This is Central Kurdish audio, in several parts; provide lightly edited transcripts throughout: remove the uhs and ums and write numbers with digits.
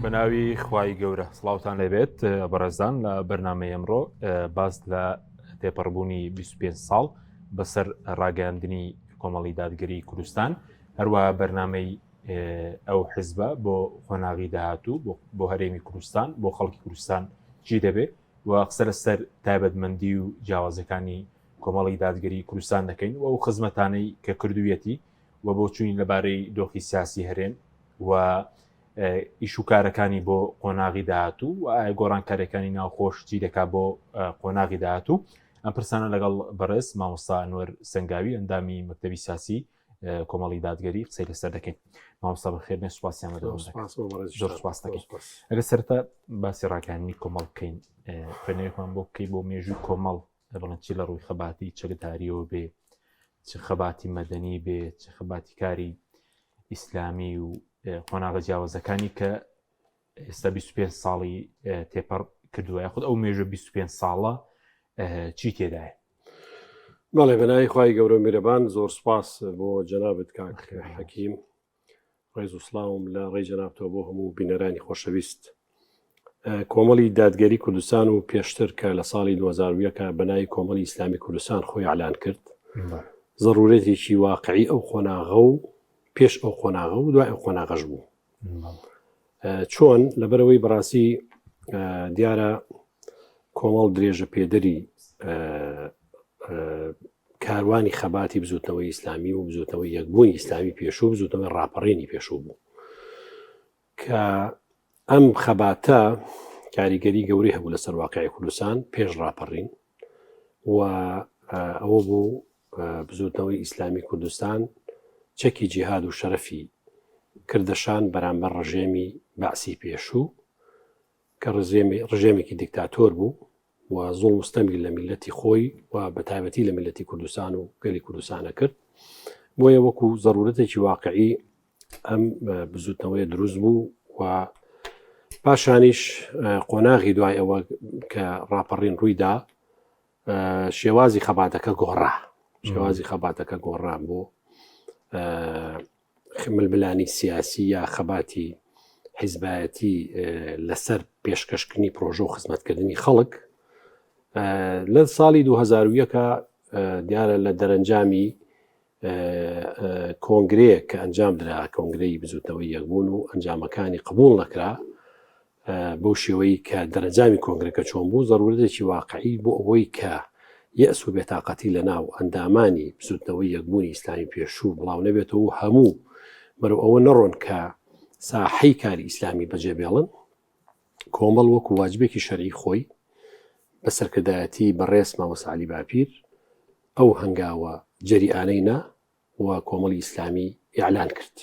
بە ناوی خوای گەورە سڵاوتان لێبێت بەڕێزان لە بەرنامەی ئەمڕۆ باس لە تێپەڕبوونی 25 ساڵ بەسەر ڕاگەیاندنی کۆمەڵی دادگەری کوردستان هەروە بەرنامەی ئەو حزبە بۆ قۆناغی داهاتوو بۆ هەرێمی کوردستان بۆ خەڵکی کوردستان چی دەبێ و قسە لەسەر تایبەتمەندی و جیاوازەکانی کۆمەڵی دادگەری کوردستان دەکەین و ئەو خزمەتانەی کە کردوویەتی و بۆچوونی لەبارەی دۆخی سیاسی هەرێم و ئیش و کارەکانی بۆ قۆناغی داهاتوو و ئایا گۆڕانکاریەکانی ناوخۆش چی دەکات بۆ قۆناغی داهاتوو ئەم پرسانە لەگەڵ بەڕێز مامۆستا ئەنوەر سەنگاوی ئەندامی مەکتەبی سیاسی کۆمەڵی دادگەری قسەی لەسەر دەکەین مامۆستا بەخێربێن سوپاسیان زۆر سوپاس دەکەین ئەگەر سەرەتا باسی ڕاگەیاندنی کۆمەڵ بکەین خوێنەوەیەکمان بۆ بکەی بۆ مێژووی کۆمەڵ بڵێن چی لە ڕووی خەباتی چەکداریەوە بێ چ خەباتی مەدەنی بێ چ خەباتی کاری ئیسلامی و قۆناغە جیاوازەکانی کە ئێستا 25 ساڵی تێپەڕ کردووە یاخود ئەو مێژە 25 ساڵە چی تێدایە؟ بەڵێ بەناوی خوای گەورە میرەبان زۆر سپاس بۆ جەنابت کاک حەکیم ڕێز و سڵاوم لە ڕێی جەنابتەوە بۆ هەموو بینەرانی خۆشەویست کۆمەڵی دادگەری کوردستان و پێشتر کە لە ساڵی 2001 بە ناوی کۆمەڵی ئیسلامی کوردستان خۆی ئەلان کرد زەڕورەتێکی واقعی ئەو قۆناغە و پێش ئەو قۆناغە و دوای ئەو قۆناغەش بوو چۆن لەبەرەوەی بەڕاستی دیارە کۆمەڵ درێژە پێدەری کاروانی خەباتی بزوتنەوەی ئیسلامی و بزوتنەوەی یەکبوونی ئیسلامی پێشوو بزوتنەوەی ڕاپەڕینی پێشوو بوو کە ئەم خەباتە کاریگەری گەورەی هەبوو لەسەر واقعی کوردستان پێش ڕاپەڕین و ئەوە بوو بزوتنەوەی ئیسلامی کوردستان چەکی جیهاد و شەرەفی کردەشان بەرامبەر ڕژێمی بەعسی پێشوو کە ڕژێمێکی دیکتاتۆر بوو و زوڵم و ستەمی لە میللەتی خۆی و بە تایبەتی لە میللەتی کوردستان و گەلی کوردستانە کرد بۆیە وەکو زەرورەتێکی واقعی ئەم بزوتنەوەی دروست بوو و پاشانیش قۆناغی دوای ئەوە کە ڕاپەڕین ڕوویدا شێوازی خەباتەکە گۆڕا شێوازی خەباتەکە گۆڕا بۆ ململانی سیاسی یا خەباتی حیزبایەتی لەسەر پێشکەشکردنی پرۆژە و خزمەتکردنی خەڵک لە ساڵی 2001 دیارە لە دەرەنجامی کۆنگرەیەک کە ئەنجام درا کۆنگرەی بزوتنەوەی یەکبوون و ئەنجامەکانی قبول نەکرا بەو شێوەی کە دەرەنجامی کۆنگرەکە چۆن بوو، زەروورەتێکی واقعی بۆ ئەوەی کە یەئس و بێتاقەتی لە ناو ئەندامانی بزووتنەوەی یەکبوونی ئیسلامی پێشوو بڵاو نەبێتەوە و هەموو بەرەو ئەوە نەڕۆن کە ساحەی کاری ئیسلامی بەجێ بێڵن، کۆمەڵ وەکوو واجبێکی شەرعی خۆی بە سەرکردایەتی بەڕێز مامۆستا عەلی باپیر ئەو هەنگاوە جەریئانەی نا و کۆمەڵی ئیسلامی ئیعلان کرد.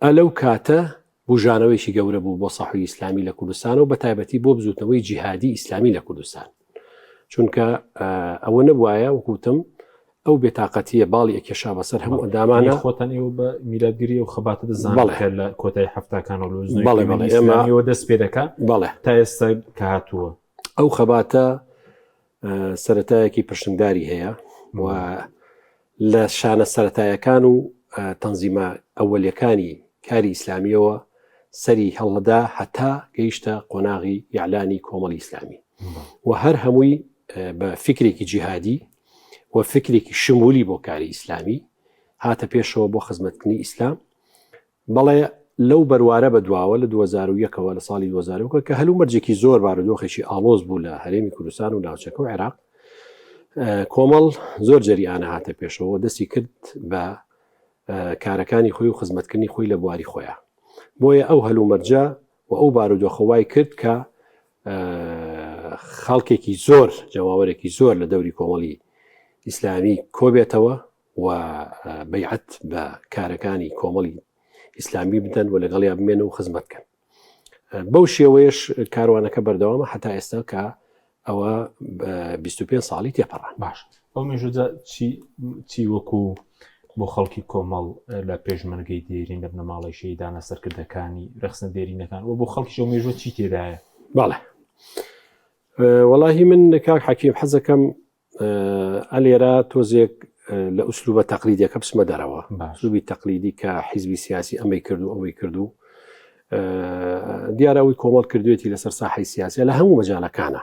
ئە لەو کاتە بوژانەوەیەکی گەورە بوو بۆ سەحوی ئیسلامی لە کوردستان و بە تایبەتی بۆ بزوتنەوەی جیهادی ئیسلامی لە کوردستان. چونکە ئەوە نەبوایە وەکوتم ئەو بێتاقەتیە باڵی ئەکێشا بەسەر هەموو ئەندامانە خۆتان ئێوە بە میلادگری و خەباتە دەزان کە لە کۆتای هەفتاکان و بەڵێ بەڵێ ئێمە دەست پێ دەکا بەڵێ تا ئێستا کە هاتووە ئەو خەباتە سەرەتایەکی پرشنگداری هەیە و لە شانە سەرەتایەکان و تەنزیمە ئەوەلیەکانی کاری ئیسلامیەوە سەری هەڵدا هەتا گەیشتە قۆناغی ئیعلانی کۆمەڵی ئیسلامی و هەر هەمووی بە فیکرێکی جیهادی و فیکرێکی شمولی بۆ کاری ئیسلامی هاتە پێشەوە بۆ خزمەتکردنی ئیسلام بەڵێ لەو بەروارە بەدواوە لە 2001 ەوە لە ساڵی 2001 کە هەلومەرجێکی زۆر بارودۆخێکی ئاڵۆز بوو لە هەرێمی کوردستان و ناوچەکە و عێراق کۆمەڵ زۆر جەریانە هاتە پێشەوە دەستی کرد بە کارەکانی خۆی و خزمەتکردنی خۆی لە بواری خۆیان بۆیە ئەو هەلومەرجە و ئەو بارودۆخە وای کرد کە خەڵکێکی زۆر جەماوەرێکی زۆر لە دەوری کۆمەڵی ئیسلامی کۆبێتەوە و بەیعەت بە کارەکانی کۆمەڵی ئیسلامی بدەن و لەگەڵیا بمێن و خزمەت بکەن بەو شێوەیەش کاروانەکە بەردەوامە هەتا ئێستا کە ئەوە 25 ساڵی تێپەڕان باش ئەو مێژودا چی چی وەکو بۆ خەڵکی کۆمەڵ لە پێشمەرگەی دێرین لە بنەماڵەی شەیدانە سەرکردەکانی ڕێخستنە دێرینەکان و بۆ خەڵکی ئەو مێژوە چی تێدایە بەڵێ وەڵاهی من کاک حەکیم حەزەکەم ئەلێرە تۆزێک لە ئوسلوبە تەقلیدیەکە بچمە دەرەوە ئوسلوبی تەقلیدی کە حیزبی سیاسی ئەمەی کرد و ئەوەی کرد و. دیارە ئەوەی کۆمەڵ کردوێتی لەسەر ساحەی سیاسە لە هەموو مەجالەکانە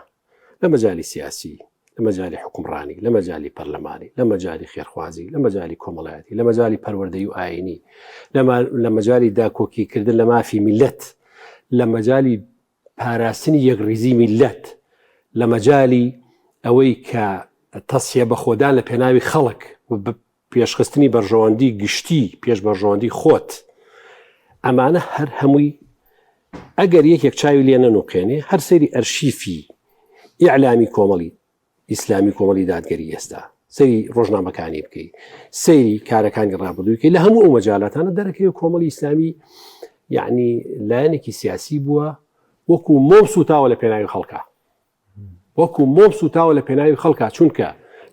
لە مەجالی سیاسی لە مەجالی حکومڕانی لە مەجالی پەرلەمانی لە مەجالی خێرخوازی لە مەجالی کۆمەڵایەتی لە مەجالی پەروەردەی و ئاینی لە مەجالی داکۆکیکردن لە مافی میلەت لە مەجالی پاراستنی یەکڕیزی میلەت لە مەجالی ئەوەی کە تەسیە بەخۆدان لە پێناوی خەڵک پێشخستنی بەرژەوەندی گشتی پێش بەرژەوەندی خۆت ئەمانە هەر هەمووی ئەگەر یەکێک چاوی لێ نەنوقێنێ هەر سەیری ئەرشیفی ئیعلامی کۆمەڵی ئیسلامی کۆمەڵی دادگەری ئێستا سەیری ڕۆژنامەکانی بکەی سەیری کارەکانی ڕابردووی لە هەموو ئەو مەجالاتانە دەرەکەی کۆمەڵی ئیسلامی یعنی لایەنێکی سیاسی بووە وەکو مۆم سوتاوە لە پێناوی خەڵکە وەکو مۆم سوتاوە لە پێناوی خەڵکا چونکە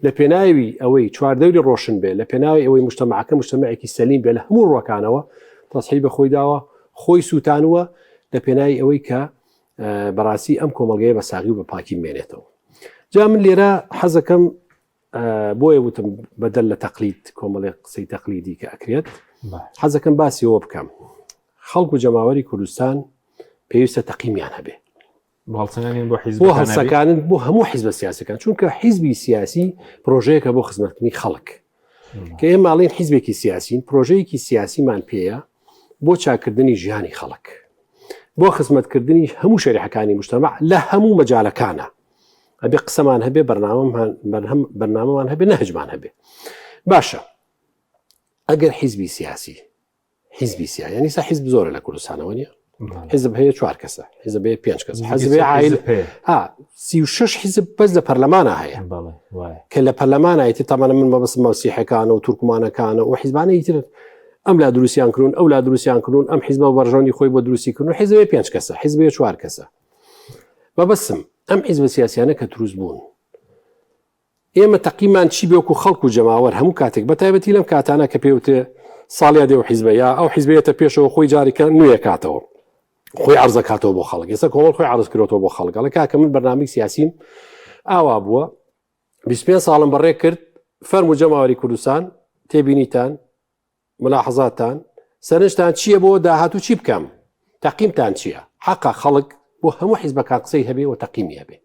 لە پێناوی ئەوەی چواردەوری ڕۆشن بێ لە پێناوی ئەوەی مجتەمەعەکە مجتەمەعێکی سەلیم بێ لە هەموو ڕوەکانەوە تەسحی بە خۆی داوە خۆی سووتانوە لە پێناوی ئەوەی کە بەڕاستی ئەم کۆمەڵگەیە بە ساغی و بە پاکی بمێنێتەوە جا من لێرە حەزەکەم بۆیە وتم بەدەل لە تەقلید کۆمەڵێک قسەی تەقلیدی کە ئەکرێت حەزەکەم باسی ئەوە بکەم خەڵک و جەماوەری کوردستان پێویستە تەقیمیان هەبێ بۆ بۆ هەڵسەکانن بۆ هەموو حیزبە سیاسەکان چونکە حیزبی سیاسی پرۆژەیەکە بۆ خزمەتکردنی خەڵک کە ئێمە ئەڵێن حیزبێکی سیاسین پرۆژەیەکی سیاسیمان پێیە بۆ چاکردنی ژیانی خەڵک بۆ خزمەتکردنی هەموو شەریحەکانی مجتەمع لە هەموو مەجالەکانە ئەبێ قسەمان هەبێ بەرنامەمان بەرهەم بەرنامەمان هەبێ نەهجمان هەبێ باشە ئەگەر حیزبی سیاسی حیزبی سیا یعنی سا حیزب زۆرە لە کوردستانەوە نیە حیزب هەیە چوار کەسە حیزب هەیە پێنج کەس حزب عیل 36 حیزب بەس لە پەرلەمانە هەیە کە لە پەرلەمانایەتی تەمانە من مەبەستم مەسیحەکانە و تورکمانەکانە و حیزبانەی تر ئەم لا دروستیان کرون ئەو لا دروستیان کرون ئەم حیزبە بەرژەوەندی خۆی بۆ دروستی کردن و حیزب پێنج کەسە حیزب چوار کەسە مەبەستم ئەم حیزبە سیاسیانە کە دروست بوون ئێمە تەقیمان چی بێ وەکو خەڵک و جەماوەر هەموو کاتێک بە تایبەتی لەم کاتانە کە پێوترێ ساڵیادێ و حیزبە یا ئەو حیزبەیەتە پێشەوە خۆی جارێکە نوێ کاتەوە خۆی عرضە کاتەوە بۆ خەڵک ئێستا کۆمەڵ خۆی عرض کرۆتەوە بۆ خەڵک ئەڵێ کاکە من بەرنامەی سیاسیم ئاوا بووە 25 ساڵم بەڕێ کرد فەرموو جەماوەری کوردستان تێبینیتان ملاحەزاتتان سەرنجتان چییە بۆ داهاتوو چی بکەم تەقیمتان چییە حەقە خەڵک بۆ هەموو حیزبەکان قسەی هەبێ و تەقیمی هەبێ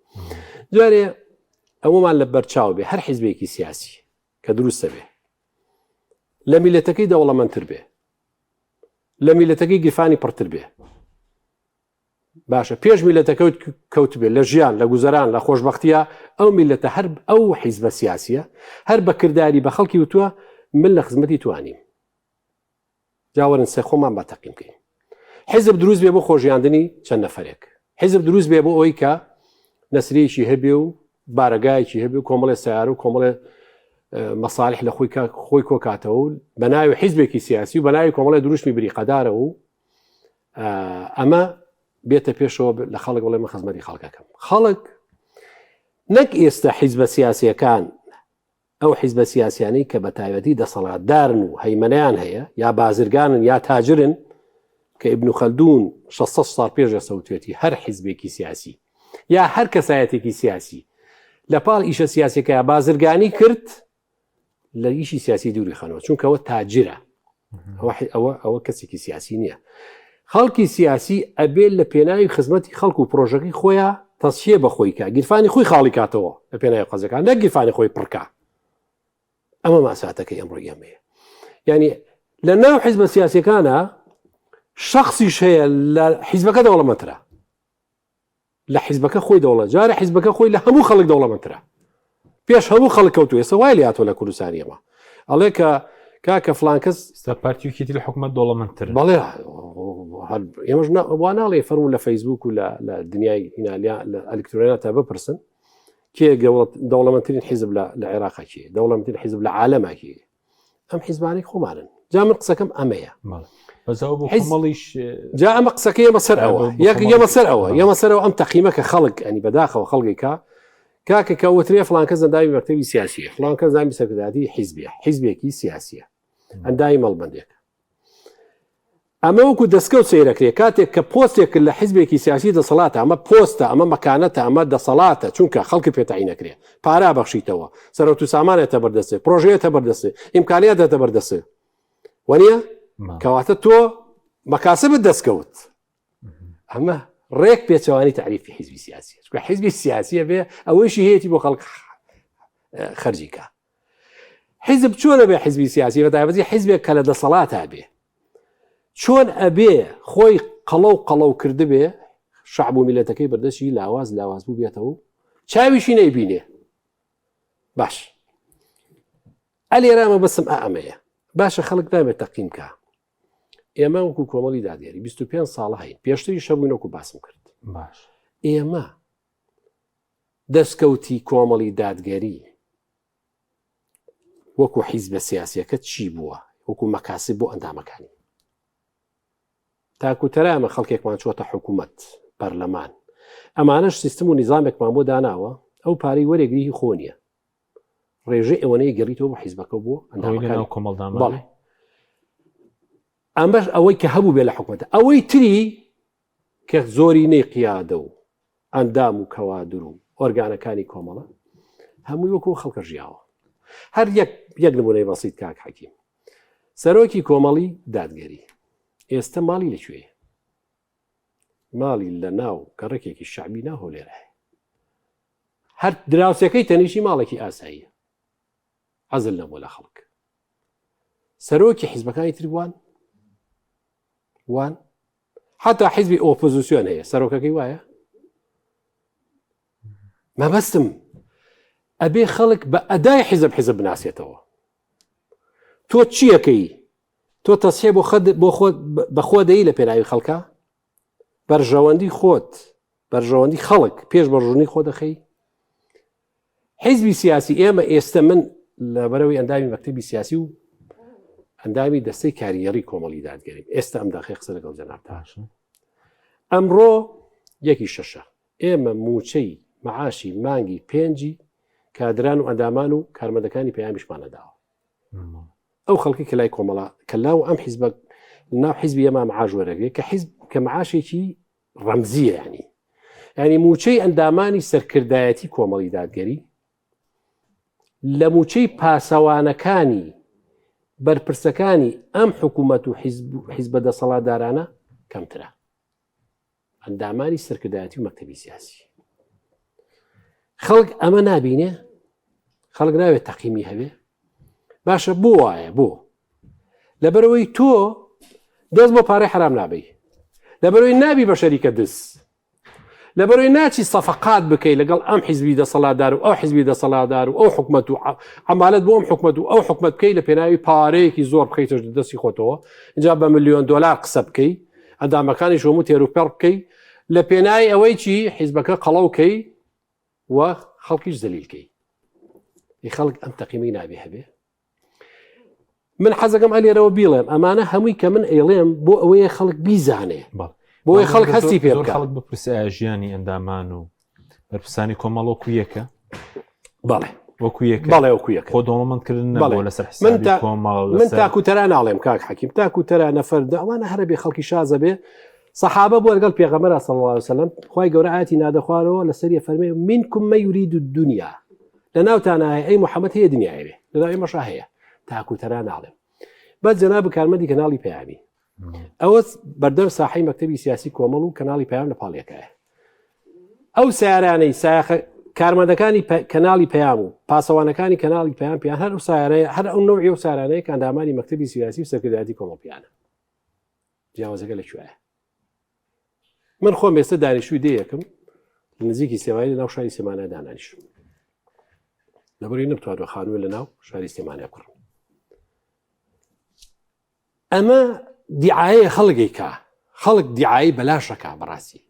جارێ ئەوەمان لە بەرچاو بێ هەر حیزبێکی سیاسی کە دروستە بێ لە میلەتەکەی دەوڵەمەندتر بێ لە میلەتەکەی گیرفانی پڕتر بێ باشە پێش میلەتەکە کەوتبێ لە ژیان لە گوزەران لە خۆشببختە ئەو میلەتە هەر ئەو حیزبە سیاسیە هەر بەکردداری بە خەڵکی وتووە من لە خزمەتی توانیم جاوەرن سێ خۆمان بە تەقیم بکەین حیزب دروست بێ بۆ خۆژیاندنی چەند نەفرێک حیزب دروست بێ بۆ ئەوەی کە نەسرەیەکی هەبێ و بارەگایەکی هەبێ و کۆمەڵێ سیار و کۆمەڵێ مەساالح لە خۆی خۆی کۆکاتەوە و بە ناوی حیزبێکی سیاسی و بە ناوی کۆمەڵی دروشمی بریقەدارەوە و ئەمە بێتە پێشەوە لە خەڵک بڵێ من خزمەتی خەڵکەکەم خەڵک نەک ئێستا حیزبە سیاسیەکان ئەو حیزبە سیاسیانەی کە بە تایبەتی دەسەڵاتدارن و هەیمەنەیان هەیە یا بازرگانن یا تاجرن کە ئیبن خەلدون 600 ساڵ پێش ئێستا وتوێتی هەر حیزبێکی سیاسی یا هەر کەسایەتێکی سیاسی لە پاڵ ئیشە سیاسەکە بازرگانی کرد لە ئیشی سیاسی دووری خەنەوە چونکە ئەوە تاجرە ئەوە ئەوە کەسێکی سیاسی نییە خەڵکی سیاسی ئەبێ لە پێناوی خزمەتی خەڵک و پرۆژەکەی خۆیان تەسیە بە خۆی کە گیرفانی خۆی خاڵی کاتەوە لە پێناوی قەزەکان نەک گیرفانی خۆی پڕکە ئەمە ماساتەکەی ئەمڕۆ ئێمەیە یعنی لە ناو حیزبە سیاسەکانە شخصیش هەیە لە حیزبەکە دەوڵەمەترە لە حیزبەکە خۆی دەوڵە جارە حیزبەکە خۆی لە هەموو خەڵک دەوڵەمەندترە پێش هەموو خەڵک کەوتو ئێستا وای لاتۆ لە کوردستانی ئەمە ئەڵێ کە کاکە فلان کەس ستا پارتی و یەکێتی لە حکومەت دەوڵەمەندتر بەڵێ ئێمەش وا ناڵێ فەرموو لە فەیسبوک و لە دنیای هینالیا لە ئەلکترۆنیا تا بپرسن کێ دەوڵەمەندترین حیزب لە عێراقا کێ دەوڵەمەندترین حیزب لە عالەما کێ ئەم حیزبانەی خۆمانن جا من قسەکەم ئەمەیە جا ئەمە قسەکە ئێمە سەر ئەوە یەک ئێمە سەر ئەوە ئێمە سەرەوە ئەم تەقیمە کە خەڵک ئەنی بەداخەوە خەڵکی کاکە کە وترێ فلان کەس ئەندامی مەکتەبی سیاسیە فلان کەس ئەندامی سەرکردایەتی حیزبیە حیزبێکی سیاسیە ئەندامی مەڵبەندێک ئەمە وەکو دەستکەوت سەیرەکرێ کاتێک کە پۆستێک لە حیزبێکی سیاسی دەسەڵاتە ئەمە پۆستە ئەمە مەکانەتە ئەمە دەسەڵاتە چونکە خەڵکی پێ تەعین ئەکرێ پارە بەخشیتەوە سەرەوت و سامانێتە بەردەستێ پرۆژەیەتە بەردەستێ ئیمکانیاتێتە بەردەستێ وەنیە کەواتە تۆ مەکاسبت دەستکەوت. ئەمە ڕێک پێچەوانی تعریفی حیزبی سیاسی چونکە حیزبی سیاسیە بێ ئەوەیشی هەیەی بۆ خەڵک خەرجیکە حیزب چۆنە بێ حیزبی سیاسی بە تایبەتی حیزبێک کە لە دەسەڵاتا بێ چۆن ئەبێ خۆی قەڵەو قەڵەو کردبێ شعب و میلەتەکەی بەردەستی لاواز لاواز بوو بێتەوە چاویشی نەیبینێ باش ئەلێرا مەبەستم ئا ئەمەیە باشە خەڵک نابێت تەقیم کە ئێمە وەکو کۆمەڵی دادگەری 25 ساڵە هەین پێشتری شەبووین وەکو باسم کرد باش ئێمە دەستکەوتی کۆمەڵی دادگەری وەکو حیزبە سیاسیەکە چی بووە وەکو مەکاسی بۆ ئەندامەکانی تاکو تەرامە خەڵکێکمان چۆتە حکوومەت پەرلەمان ئەمانەش سیستم و نیزامێکمان بۆ داناوە ئەو پارەی وەرێگریی خۆ نییە ڕێژەی ئەوەنەی گەڕیتەوە بۆ حیزبەکە بۆ ئەندامەکانی کۆمەڵدان بەڵێ ئەمەش ئەوەی کە هەبوو بێ لە حکومەتە ئەوەی تری کە زۆرینەی قیادە و ئەندام و کەوادر و ئۆرگانەکانی کۆمەڵە هەمووی وەکو خەڵکە ژیاوە هەر یەک یەک نمونەی بەسیت کاک حەکیم سەرۆکی کۆمەڵی دادگەری ئێستا ماڵی لەکوێ ماڵی لە ناو گەڕەکێکی شەعبی ناو هەولێر هەیە هەر دراوسێکەی تەنیشی ماڵێکی ئاساییە عەزل نەبووە لە خەڵک سەرۆکی حیزبەکانی تر وان وان حتا حیزبی ئۆپۆزیسیۆن هەیە سەرۆکەکەی وایە مەبەستم ئەبێ خەڵک بە ئەدای حیزب حیزب بناسێتەوە تۆ چیەکەی تۆ تەسحێ بۆ خەد بۆ خۆت بەخۆ دەی لە پێناوی خەڵکە بەرژەوەندی خۆت بەرژەوەندی خەڵک پێش بەرژونی خۆ دەخەی حیزبی سیاسی ئێمە ئێستا من لەبەرەوەی ئەندامی مەکتەبی سیاسی و ئەندامی دەستەی کاریگەری کۆمەڵی دادگەریم ئێستا ئەم داخی قسە لەگەڵ جەناب باشە ئەمڕۆ یەکی شەشە ئێمە موچەی معاشی مانگی پێنجی کادران و ئەندامان و کارمەندەکانی پەیامیشمان نەداوە ئەو خەڵکی کە لای کۆمەڵە کە لاو ئەم حیزبە ناو حیزبی ئێمە معاش وەرەگرێت کە حیزب کە معاشێکی ڕەمزیە ینی ینی موچەی ئەندامانی سەرکردایەتی کۆمەڵی دادگەری لە موچەی پاسەوانەکانی بەرپرسەکانی ئەم حکوومەت و حیزب دەسەڵاتدارانە کەمترە ئەندامانی سەرکردایەتی و مەکتەبی سیاسی خەڵک ئەمە نابینێ خەڵک ناوێت تەقیمی هەبێ باشە بۆ وایە بۆ لەبەرەوەی تۆ دەست بۆ پارەی حرام نابی لەبەرەوەی نابی بە شەریکە دز لەبەرەوەی ناچی سەفقات بکەی لەگەڵ ئەم حیزبی دەسەڵاتدار و ئەو حیزبی دەسەڵاتدار و ئەو حکومەت و عمالەت بۆ ئەم حکومەت و ئەو حکومەت بکەی لە پێناوی پارەیەکی زۆر بخەیتە دەستی خۆتەوە اینجا بە ملیۆن دلار قسە بکەی ئەندامەکانی شۆم و تێروپەڕ بکەی لە پێناوی ئەوەی چی حیزبەکە قەڵەو کەی و خەڵکیش زەلیل کەی ئی خەڵک ئەم تەقیمەی نابێ هەبێ من حەزەکەم ئەلێرەوە بیڵێم ئەمانە هەمووی کە من ئەیڵێم بۆ ئەوەیە خەڵک بیزانێ بۆیە خەڵک هەستی پێ بکە خەڵک بپرسێ ژیانی ئەندامان و بەرپرسانی کۆمەڵ وەکو یەکە بەڵێ وەکو یەک بەڵێ وەکو یەک خۆ دەوڵەمەندکردن نەبووە لەسەر حسابی کۆمەڵ من تاکو تەرا ناڵێم کاک حەکیم تاکو تەرا نەفەر ئەوانە هەرە بێ خەڵکی شازە بێ سەحابە بووە لەگەڵ پێغەمبەر صلی الله علیه وسلم خوای گەورە ئاەتی نادەخوارەوە لەسەر فەرمێ منکم من یرید الدنیا لە ناوتانە ئەی محەممەد هەیە دنیای بێ لەناو ئێمەشا هەیە تاکو تەرا ناڵێم بەس جەناب کارمەندی کەناڵی پەیامی ئەوە بەردەم ساحی مەکتەبی سیاسی کۆمەڵ و کەناڵی پەیام لە پاڵیەکایە ئەو سیارانەی سایەخە کارمەندەکانی کەناڵی پەیام و پاسەوانەکانی کەناڵی پەیام پیان هەر ئەو سیارەیە هەر ئەو نەوعی و سارانەیە کە ئەندامانی مەکتەبی سیاسی و سەرکردایەتی کۆمەڵ پیانە جیاوازەکە لە کوێیە من خۆم ئێستا دانیشتوی دێیەکم لە نزیکی سێمانی لە ناو شاری سێمانە دانانیشم لەبەری نەمتوانوە خانووە لە ناو شاری سلێمانیا بکڕم ئەمە دیعاەیە خەڵگێکە خەڵک دیعایی بەلاشەکە بەڕاستی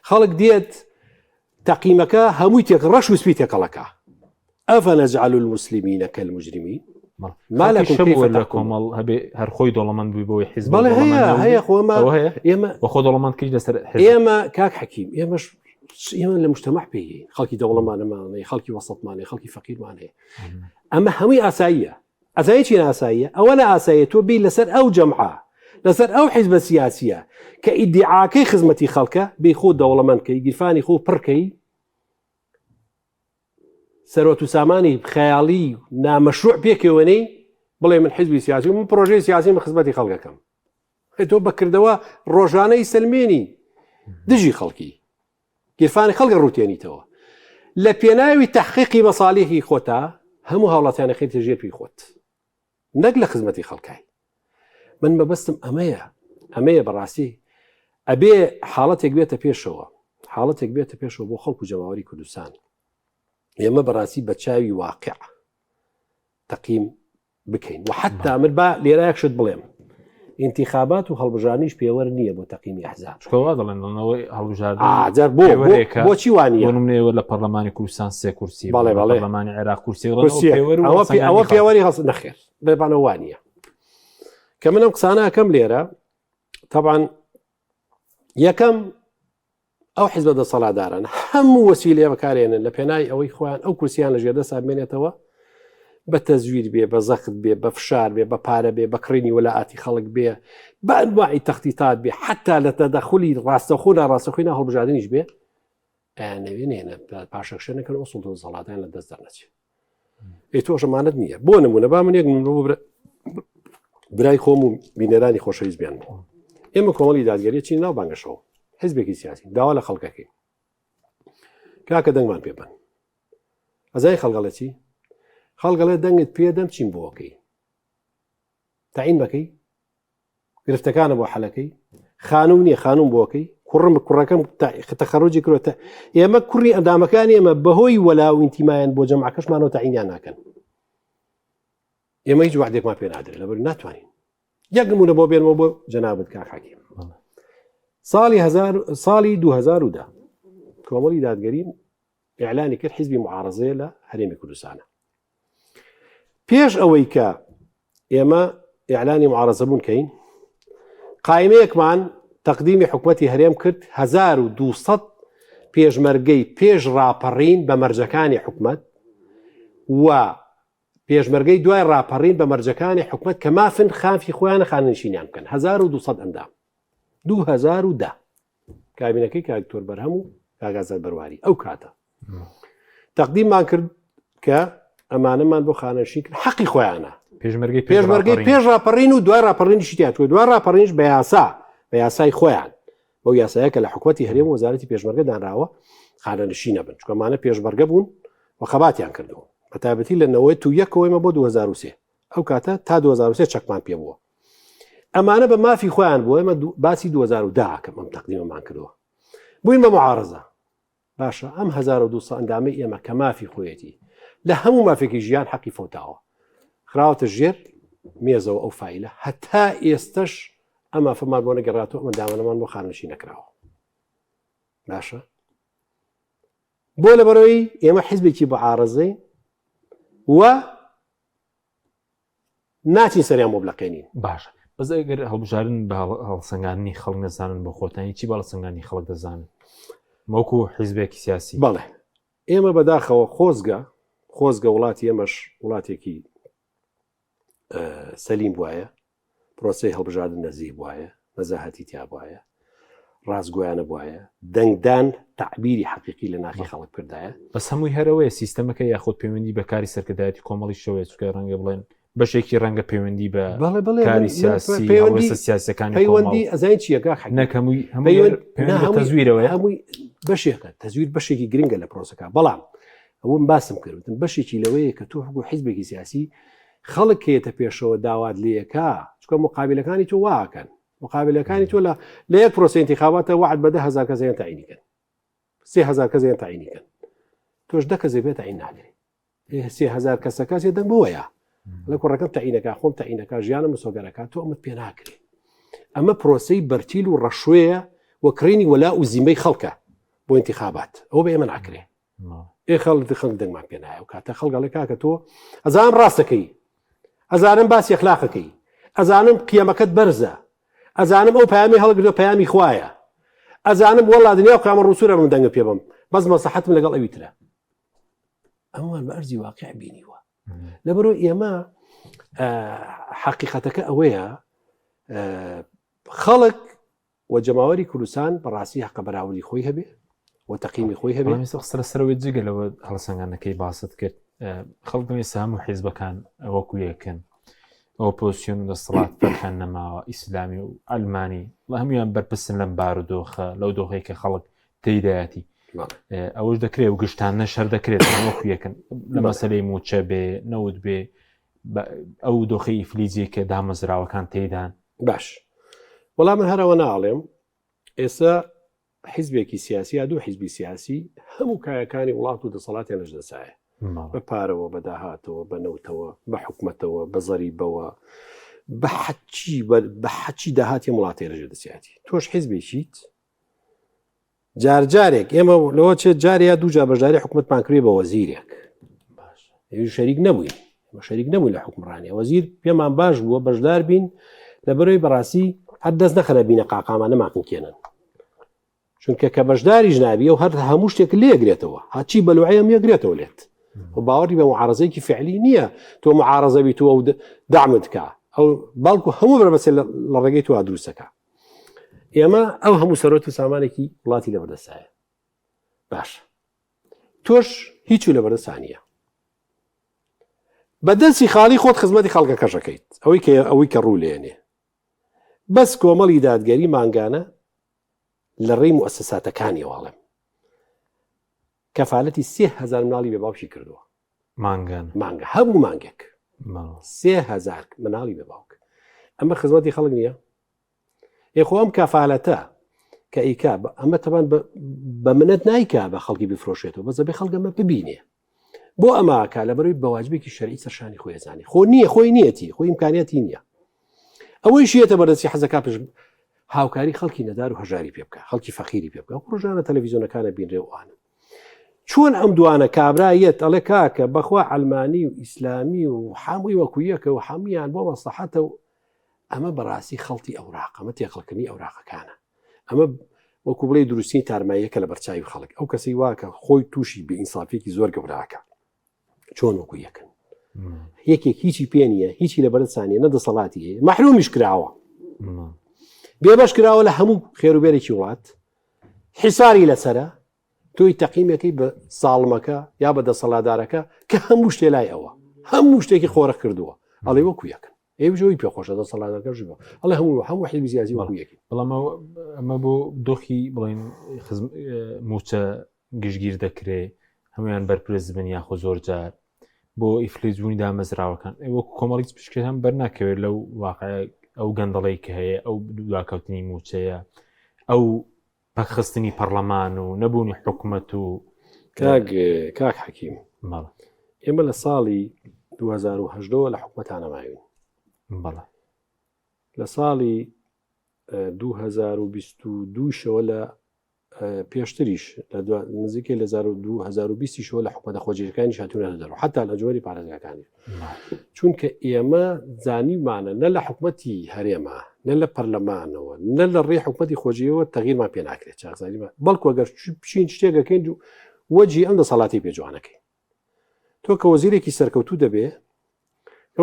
خەڵک دێت تەقیمەکە هەمووی تێک ڕەش و سپی تێکەڵەکە ئەفەنەجعل المسلمین كالمجرمين ما لكم كيف لە کۆمەڵ هەبێ هەر خۆی دەوڵەمەند بووی بۆی حیزب بەڵێ هەیە هەیە خۆمە هەیە ئێمە خۆ دەوڵەمەند کرد لەسەر ئێمە کاک حەکیم ئێمەش ئێمە لە مجتمع پێی خەڵکی دەوڵەمانەمانەیە خەڵکی وەسەتمانەیە خەڵکی فەقیرمان هەیە ئەمە هەمووی ئاساییە ئەزانی چی ناساییە ئەوە نە ئاساییە تۆ بی لەسەر ئەو جەمعە لەسەر ئەو حیزبە سیاسیە کە ئیدیعاکەی خزمەتی خەڵکە بی خۆ دەوڵەمەند کەی گیرفانی خۆ پڕکەی سەرۆت و سامانی خەیاڵی نامەشروع پێکەوەنەی بڵێ من حیزبی سیاسی و من پرۆژەی سیاسی من خزمەتی خەڵکەکەم تۆ بەکردەوە ڕۆژانەی سلمێنی. دژی خەڵکی گیرفانی خەڵک ڕوتێنیتەوە لە پێناوی تحقیقی مەسالیحی خۆتا هەموو هاوڵاتیانە خەیتە ژێر پێی خۆت نەک لە خزمەتی خەڵکای من مەبەستم ئەمەیە ئەمەیە بەڕاستی ئەبێ حاڵەتێک بێتە پێشەوە حاڵەتێک بێتە پێشەوە بۆ خەڵکو جەماوەری کوردستان ئێمە بەڕاستی بە چاوی واقع تەقیم بکەین و حتا من با لێرە یەک شت بڵێم ئینتیخابات و هەڵبژانیش پێوەر نییە بۆ تەقیمی ئەحزاب چکەوا دەڵێنەوەی هەڵبژاردن ئاجار بۆ بۆچی وانە بۆ نمونەوە لە پەرلەمانی کوردستان سێ کورسی بەڵێ بەڵێ پەرلەمانی عێراق کورسی ئەوە پێوەری هەڵس نەخێر بێبانە وانە کە منم قسانە ئەەکەم لێرە طبعا یەکەم ئەو حیزبە دەسەڵاتدارانە هەموو وەسیلەیە بەکارێنن لە پێناوی ئەوەی خۆیان ئەو کورسیان لە ژێردەسا بمێنێتەوە بە تەزویر بێ بە زەخت بێ بە فشار بێ بە پارە بێ بە کڕینی وەلائاتی خەڵک بێ بە ئەنواعی تەختیتات بێ حتا لە تەدەخلی ڕاستەخۆ ناڕاستەخۆی ناو هەڵبژاردنیش بێ ئەیانەوێ نێنە پاشەکشە نەکەن ئەو سوڵتە و دەسەڵاتیان لە دەست دەرنەچێ ئەی تۆش ئەمانەت نییە بۆ نمونە با من یەک نمونە بۆ برای خۆم و بینەرانی خۆشەویست بیان بۆ ئێمە کۆمەڵی دادگەری چین ناو بانگەشەوە حزبێکی سیاسی داوا لە خەڵکەکەی کاکە دەنگمان پێ بن ئەزای خەڵگەڵێ چی خەڵگەڵێ دەنگت پێدەم چیم بۆکەی تەعین بەکەی گرفتەکانە بۆ حەلەکەی خانوم نییە خانوم بۆکەی کوڕم کوڕەکەم تەخەڕجی کرۆتە ئێمە کوڕی ئەندامەکانی ئێمە بەهۆی وەلا و ئینتیمایان بۆ جەمعەکەشمانەوە تەعینیان ناکەن ئێمە هیچ وعدێکمان پێ نادرێت لەبەر ناتوانین یەک نمونە بۆ بێنەوە بۆ جەنابت کاک حەکیم ساڵی هزار ساڵی 2010 کۆمەڵی دادگەری ئیعلانی کرد حیزبی معارزەیە لە هەرێمی کوردستانە پێش ئەوەی کە ئێمە ئیعلانی معارزە بوون کەین قایمەیەکمان تەقدیمی حکومەتی هەرێم کرد 1200 پێشمەرگەی پێش ڕاپەڕین بە مەرجەکانی حکومەت و پێشمەرگەی دوای ڕاپەڕین بە مەرجەکانی حکومەت کە مافن خافی خۆیانە خانەنشینیان بکەن 1200 ئەندام 2010 کابینەکەی کاک دکتۆر بەرهەم و کاک ئازاد بەرواری ئەو کاتە تەقدیممان کرد کە ئەمانەمان بۆ خانەنشین کرد حەقی خۆیانە پێشمەرگەی پێشمەرگەی پێش ڕاپەڕین و دوای ڕاپەڕینیشی تیاتوە دوای ڕاپەڕینش بە یاسا بە یاسای خۆیان بەو یاسایە کە لە حکوومەتی هەرێم وەزارەتی پێشمەرگە دانراوە خانەنشین نەبن چونکەمانە پێشمەرگە بوون و خەباتیان کردووە بە تایبەتی لە نەوەی تو یەکەوەیمە بۆ 2023 ئەو کاتە تا 2023 چەکمان پێ بووە ئەمانە بە مافی خۆیان بوو ئێمە باسی 2010 کەم ئەم تەقدیمەمان کردووە بووین بە معارزە باشە ئەم 1200 ئەندامەی ئێمە کە مافی خۆیەتی لە هەموو مافێکی ژیان حەقی فەوتاوە خراوەتە ژێر مێزەوە ئەو فیلە هەتا ئێستش ئەم مافەمان بۆ نەگەڕاتەوە ئەمە داوانەمان بۆ خانەنشین نەکراوە باشە بۆ لەبەرەوەی ئێمە حیزبێکی بەعاڕزەی و ناچین سەریان بۆ بلەقێنین. باشە بەس ئەگەر هەڵبژاردن بە هەڵسەنگاندنی خەڵک نەزانن بۆ خۆتانی چی بە هەڵسەنگاندنی خەڵک دەزانن وەکو حیزبێکی سیاسی؟ بەڵێ ئێمە بەداخەوە خۆزگە خۆزگە وڵاتی ئێمەش وڵاتێکی سەلیم بواە پرۆسەی هەڵبژاردن نەزیه بوایە، نەزاهەتی تیا بوایە، ڕاستگۆیانە بوایە، دەنگدان تەعبیری حەقیقی لە ناخی خەڵک بکردایە. بەس هەمووی هەر ئەوەیە سیستەمەکە یاخود پەیوەندی بە کاری سەرکردایەتی کۆمەڵیشەوەیە چونکە ڕەنگە بڵێن بەشێکی ڕەنگە پەیوەندی بە بەڵێ بەڵێ کاری من- من سیاسی پەیوەندی هەڵوێستە سیاسیەکانی کۆمەڵ پەیوەندی ئەزانی چییە کاک حەکیم؟ نەک هەمووی هەمووی پەیوەند پەیوەندی نا بە هەمووی تەزویرەوەیە هەمووی بەشێکە تەزویر بەشێکی گرنگە لە پرۆسەکە بەڵام ئەوم باسم کرد وتم بەشێکی لەوەیە کە تۆ حکو حیزبێکی سیاسی خەڵک کە یەتە پێشەوە داوات لێکا چونکە مقابلەکانی تۆ واکەن مقابلەکانی تۆ لە لە یەک پرۆسەی انتخاباتە وعد بە 10000 کەس یان تعینی کەن 3000 کەس یان تعینی کەن تۆش دە کەسێ بێ تعین ناکرێ 3000 کەسەکە سێ دەنگ بۆیە لە کوڕەکەم تعینەکە خۆم تعینەکە ژیانم مسۆگەرەکە تۆ ئەمە پێ ناکرێ ئەمە پرۆسەی بەرتیل و ڕەشوەیە و کڕینی وەلا و زیمەی خەڵکە بۆ انتخابات ئەوە بە ئێمە ناکرێ ئێ خەڵک خەڵک دەنگمان پێ نایە و کاتە خەڵک ئەڵێ کاکە تۆ ئەزانم ڕاستەکەی ئەزانم باسی ئەخلاقەکەی ئەزانم قیەمەکەت بەرزە ئەزانم ئەو پامی هەڵگرتوە پەیامی خوایە ئەزانم وەڵا دنیا و قیامە ڕووسورە من دەنگە پێ بم بەس مەسەحەتم لەگەڵ ئەوی ترە ئەوان بە ئەرزی واقع بینیوە لەبەرەوە ئێمە حەقیقەتەکە ئەوەیە خەڵک و جەماوەری کوردستان بەڕاستی هەقە بەراوردی خۆی هەبێ و تەقیمی خۆی هەبێ. بەڵام ئێستا قسە لەسەرەوەی جگە لەوە هەڵسەنگاندنەکەی باست کرد خەڵک دەڵێ ئێستا هەموو حیزبەکان وەکو یەکن. ئۆپۆزسیۆن و دەسەڵات فەرقیان نەماوە ئیسلامی و ئەلمانی لە هەمویان بەرپرسن لەم بارودۆخە لەو دۆخێک کە خەڵک تێیدایەتی ئەوەش دەکرێت و گشتان نەشەر دەکرێت وەکو یەکن لە مەسلەی موچە بێ نەوت بێ ئەو دۆخی ئیفلیجی کە دامەزراوەکان تێدان باش وەڵام من هەرەوە ناڵێم ئێستا حیزبێکی سیاسی یا دوو حیزبی سیاسی هەموو کایەکانی وڵات و دەسەڵاتیان لەش دەسایە بە پارەوە بە داهاتەوە بە نەوتەوە بە حکومەتەوە بە زەریبەوە بە حەچی بە حەچی داهاتی وڵاتی لەژێر دەسیاتی تۆش حیزبێکیت جارجارێک ئێمە لەوە چێت جار یا دوو جار بەشداری حکومەتمان کردی بە وەزیرێک شەریک نەبووین شەریک نەبوو لە حکومڕانی وەزیر پێمان باش بووە بەشدار بین لە بەرەوەی بەڕاستی هەر دەست نەخەنە بینە قاقامانە ماقنکێنن چونکە کە بەشداریش نابی و هەر هەموو شتێک لێگرێتەوە هەچی بەلوعەیەم یەگرێتەوە لێت و باوەڕی بە معارزەیەکی فعلی نییە تۆ معارزە بیت و ئەو دامت کا ئەو بەڵکو هەموو بەربەسێ لە ڕێگەی تو دروستەکە ئێمە ئەو هەموو سەرۆت و سامانێکی وڵاتی لەبەردەسایە باش تۆش هیچ و لەبەردەسانە بەدەستی خاڵی خۆت خزمەتی خەڵکەکەشەکەیت ئەوەی کە ئەوەی کە ڕوو لێنێ بەس کۆمەڵی دادگەری مانگانە لە ڕێی موسساتەکانی واڵێم کەفاالەتی سهزار مناڵی بێ باوکی کردووە مانگان مانگە هەموو مانگێک سهزار مناڵی بێ باوک ئەمە خزمەتی خەڵک نییە ئێ خۆ ئەم کەفالەتە کە ئیکا ئەمە تەبان بە منەت نایکا بە خەڵکی بفرۆشێتەوە بەس ئەبێ خەڵک ئەمە ببینێ بۆ ئەماکە لە بەروی بەواجبێکی شەرعی سەرشانی خۆی زانی خۆ نییە خۆی نیەتی خۆی ئیمکانیەتی نییە ئەوەی شیەتە بەدەستی حەزەکە پشت هاوکاری خەڵکی نەدار و هەژاری پێ بکە خەڵکی فەقیری پێ بکە ڕژانە تەلەڤیزیۆنەکانە بینرێ وانە چۆن ئەم دوانە کابرا یەت ئەڵێ کاکە بەخوا عەلمانی و ئیسلامی و حەمووی وەکو یەکە و حەموویان بۆ مەسلحەتە و ئەمە بەڕاستی خەڵتی ئەوراق ئەمە تێکەڵکردنی ئەوراقەکانە ئەمە وەکو بڵێ دروستنی تارماییەکە لە بەرچاوی خەڵک ئەو کەسی واکە خۆی تووشی بە ئینسافێکی زۆر گەوراکە چۆن وەکو یەکن یەکێک هیچی پێ نییە هیچی لە بەرسانیە نە دەسەڵاتی هەیە مەحرومیش کراوە بێبەش کراوە لە هەموو خێروبێرێکی وڵات حیساری لەسرە تۆی تەقیمەکەی بە ساڵمەکە یا بە دەسەڵاتدارەکە کە هەموو شتێ لای ئەوە هەموو شتێکی خۆرە کردووە ئەڵێ وەکو یەکن ئێوەی پێ خۆشە دەسەڵاتەکە ژ ئەڵێ هەموو هەموو حیزبی سیاسی وەکو یەکن بەڵام ئەمە بۆ دۆخی بڵین موچە گشتگیر دەکرێ هەمویان بەرپرس بن یاخۆ زۆر جار بۆ ئیفلیجبوونی دامەزراوەکان وەکو کۆمەڵی پشکێت هەم بەرناکەوێت لەو واقع ئەو گەندەڵی کە هەیە ئەو دواکەوتنی موچەیە ئەو پەکخستنی پەرلەمان و نەبوونی حکومەت و کاک کاک حەکیم ئێمە لە ساڵی 2010ەوە لە حکومەتانە ماوین بەڵێ لە ساڵی 2022 شەوە لە پێشتریش لە نزیکەی لە 2020 شەوە لە حکومەتە خۆجێیەکانیش هاتوونەتە دەرەوە حتا لە جۆری پارێزگاکانی چونکە ئێمە زانیمانە نە لە حکومەتی هەرێمە نە لە پەرلەمانەوە نە لە ڕێی حکومەتی خۆجێیەوە تەغیرمان پێ ناکرێت چاکسازیمان بەڵکو ئەگەر بچین شتێکەکەین وەجی ئەم دەسەڵاتی پێ جوانەکەین تۆ کە وەزیرێکی سەرکەوتوو دەبێ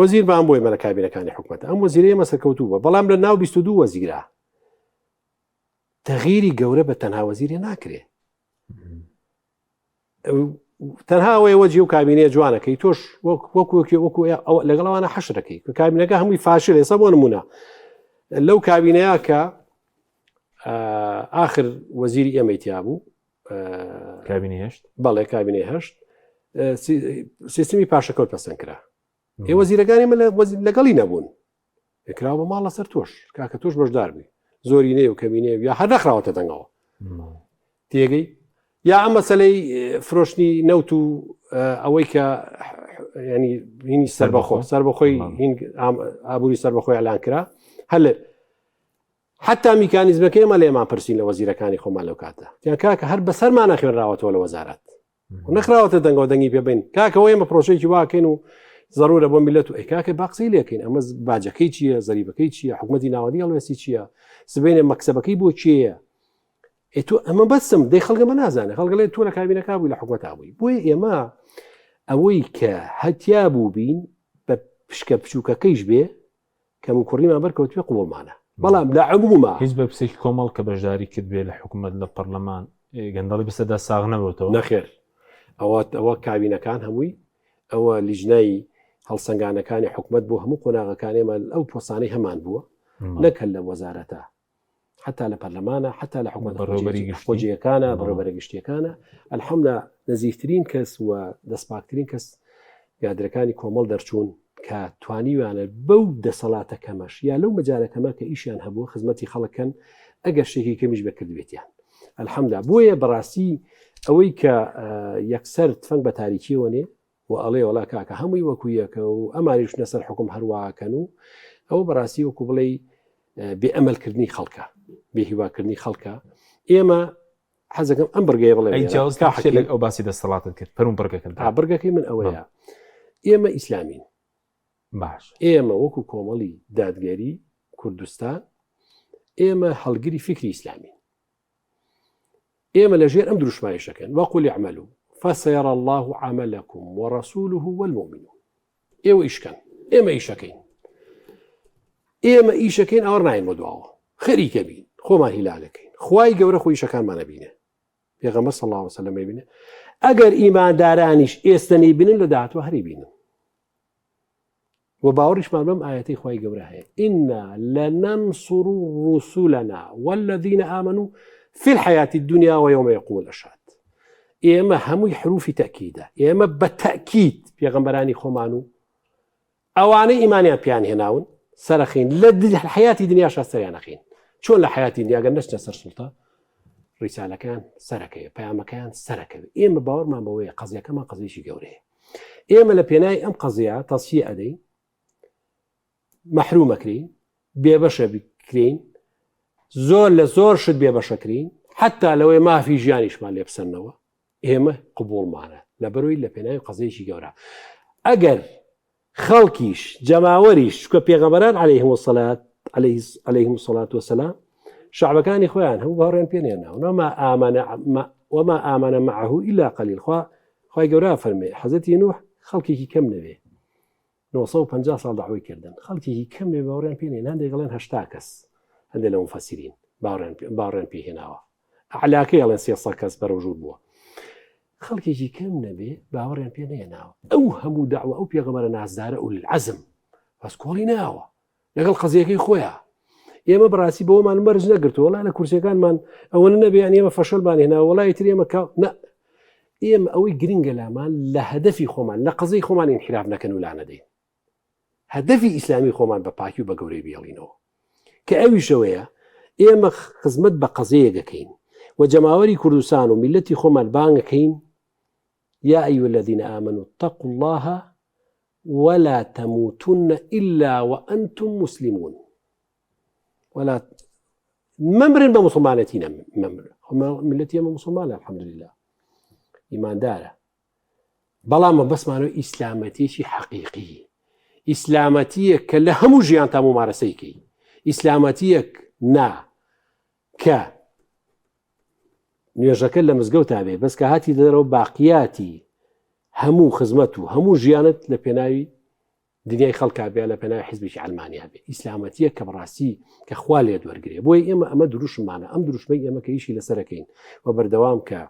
وەزیر بام بۆ ئێمە لە کابینەکانی حکومەت ئەم وەزیرە ئێمە سەرکەوتوو بە بەڵام لە ناو 22 وەزیرە تەغیری گەورە بە تەنها وەزیرێ ناکرێ تەنها ئەوەیە وەجی و کابینەیە جوانەکەی تۆش وەکو وەکو لەگەڵ ئەوانە حەشرەکەی کە کابینەکە هەمووی فاشل ئێستا بۆ نمونە لەو کابینەیە کە ئاخر وەزیری ئێمەی تیا بوو کابینی هەشت بەڵێ کابینەی هەشت سیستمی پاشەکەوت پەسەند کرا ئێ وەزیرەکانی من لەگەڵی نەبوون کراوە بە ماڵ لەسەر تۆش کاکە تۆش بەشدار بووی زۆرینەیە و کەمینەیە یا هەر نەخراوەتە دەنگەوە تێگەی یا ئەم مەسلەی فرۆشتنی نەوت و ئەوەی کە ینی هینی سەربەخۆ سەربەخۆی ئابووری سەربەخۆی ئەلان کرا هەر حتا میکانیزمەکەی ئێمە لێمان پرسین لە وەزیرەکانی خۆمان لەو کاتە یان کاکە هەر بەسەرمانە خوێنراوەتەوە لە وەزارەت نەخراوەتە دەنگەوە دەنگی پێ بین کاکەەوە ئێمە پرۆژێکی واکەین و زەرورە بۆ میلەت و ئەی کاکە با قسەی لێکەین ئەمە باجەکەی چییە زەریبەکەی چییە حکوومەتی ناوەندی هەڵوێستی چییە سبێنێ مەکسەبەکەی بۆ کێیە ئێ تۆ ئەمە بەسم دەی خەڵگە مە نازانێ خەڵگەڵێ تۆ لە کابینەکە بووی لە حکوومەتا بووی بۆیە ئێمە ئەوەی کە هەتیا بوو بین بە پشکە بچووکەکەیش بێ کەم و کوڕیمان بەرکەوتوێ قوڵمانە بەڵام لە عموما هیچ بە پسێکی کۆمەڵ کە بەشداری کرد بێ لە حکوومەت لە پەرلەمان گەندەڵی بەسەردا ساغ نەبێتەوە نەخێر ئەوە ئەوە کابینەکان هەمووی ئەوە لیژنای. هەڵسەنگانەکانی حکومت بۆ هەموو قۆناغەکان ئێمە ئەو پۆستانەی هەمان بووە نەک هەر لە وەزارەتە حتا لە پەرلەمانە حتا لە حکومەت خۆجێیەکانە بەڕێوەبەرە گشتیەکانە الحمدلله نزیکترین کەس و دەستپاکترین کەس گادرەکانی کۆمەڵ دەرچوون کە توانیویانە بەو دەسەڵاتە کەمەش یا لەو مەجالە کەمە کە ئیشیان هەبووە خزمەتی خەڵکەن ئەگەر شتێکی کەمیش بەکردبێتیان الحمدلله بۆیە بەڕاستی ئەوەی کە یەکسەر تفەنگ بە تاریکیەوە نێ و ئەڵێ وەڵا کاکە هەمووی وەکو یەکە و ئەمانیش لەسەر حکوم هەرواکەن و ئەوە بەڕاستی وەکو بڵێ بێ ئەمەلکردنی خەڵکە بێ هیواکردنی خەڵکە ئێمە حەزەکەم ئەم بڕگەیە بڵێ ئەو باسی دەسەڵاتت کرد پەرم بڕگەکە بڕگەکەی من ئەوەیە ئێمە ئیسلامین باش ئێمە وەکو کۆمەڵی دادگەری کوردستان ئێمە هەڵگری فکری ئیسلامین ئێمە لە ژێر ئەم دروشمایشەکەن وقل اعملوا فسيرى الله عملكم ورسوله والمؤمنون ئێوە ئیشکەن ئێمە ئیشەکەین ئێمە ئیشەکەین ئەوە ناین بۆ دواوە خەریکە بین خۆمان هیلاگەکەین خوای گەورە خۆی ئیشەکانمانە بینێ پێغەمبەر صلی الله علیه وسلم بینێ ئەگەر ئیماندارانیش ئێستا نەیبینن لە داهاتوە هەری بینن وە باوەڕیشمان بەم ئایەتەی خوای گەورە هەیە إنا لننصر رسلنا والذین آمنوا في الحياة الدنيا ويوم يقوم الأشهاد ئێمە هەمووی حروفی تەکیدە ئێمە بە تەکید پێغەمبەرانی خۆمان و ئەوانەی ئیمانیان پیان هێناون سەرەخین لە حیاتی دنیاشا سەریانەخین چۆن لە حیاتی دنیاگەر نەچنە سەر سوڵتە ڕیسالەکان سەرەکەوێ پەیامەکەیان سەرەکەوێ ئێمە باوەڕمان بەوەیە قەزیەکەمان قەزیەکی گەورەیە ئێمە لە پێناوی ئەم قەزیە تەسفیە ئەدەین مەحرومەکرین بێبەشە بکرین زۆر لە زۆر شت بێبەشەکرین حتا لەوەی مافی ژیانیشمان لێ بسەنەوە ئێمە قبوڵمانە لە بەرۆی لە پێناوی قەزەیەکی گەورە ئەگەر خەڵکیش جەماوەریش چکە پێغەمبەران عەلەیهم الصلاة عەلەیهم الصلاة والسلام شعبەکانی خۆیان هەموو باوەڕیان پێ نێناون وما آمن وما آمن معه إلا قليل خوا خوای گەورە فەرمێ حەزرەتی نوح خەڵکێکی کەم نەبێ 950 ساڵ داوای کردن خەڵکێکی کەم نەبێ باوەڕیان پێ نێن هەندێک گەڵێن 80 کەس هەندێک لە مفەسیرین باوەڕیان پێ هێناوە ئەعلاکەی ئەڵێن 300 کەس بەرەو ژوور بووە خەڵکێکی کەم نەبێ باوەڕیان پێ نێناوە ئەو هەموو داوە ئەو پێغەمبەرە نازدارە ئولی العەزم بەس کۆڵی ناوە لەگەڵ قەزیەکەی خۆیان ئێمە بەڕاستی بەوەمان مەرج نەگرتووە وڵا لە کورسیەکانمان ئەوە نەبێ یان ئێمە فەشەلمان هێنا وڵی تر ئێمە کە نە ئێمە ئەوەی گرنگە لامان لە هەدەفی خۆمان لە قەزەی خۆمان ئینحراف نەکەن و لانەدەین هەدەفی ئیسلامی خۆمان بە پاکی و بە گەورەی بێڵینەوە کە ئەویشەوەیە ئێمە خزمەت بە قەزەیە دەکەین و جەماوەری کوردستان و میلەتی خۆمان بانگەکەین یا أيها الذين آمنوا اتقوا الله ولا تموتن إلا وأنتم مسلمون ولا مەمرن بە مسلمانەتی مەمرن ملەتی ئێمە مسلمانە الحمدلله ئیماندارە بەڵام مەبەستمانەوە ئیسلامەتیەکی حەقیقی ئیسلامەتیەک کە لە هەموو ژیان تا ممارەسەی کەی ئیسلامەتیەک نا کە نوێژەکە لە مزگەوت بێ بەس کە هاتی دەرەوە باقیاتی هەموو خزمەت و هەموو ژیانت لە پێناوی دنیای خەڵکا بێ لە پێناوی حیزبێکی عەلمانیا بێ ئیسلامەتیەک کە بەڕاستی کە خوا لێت وەرگێ بۆیە ئێمە ئەمە دروشمانە ئەم دروشمەی ئێمە کە ئیشی لەسەرەکەین و بەردەوام کە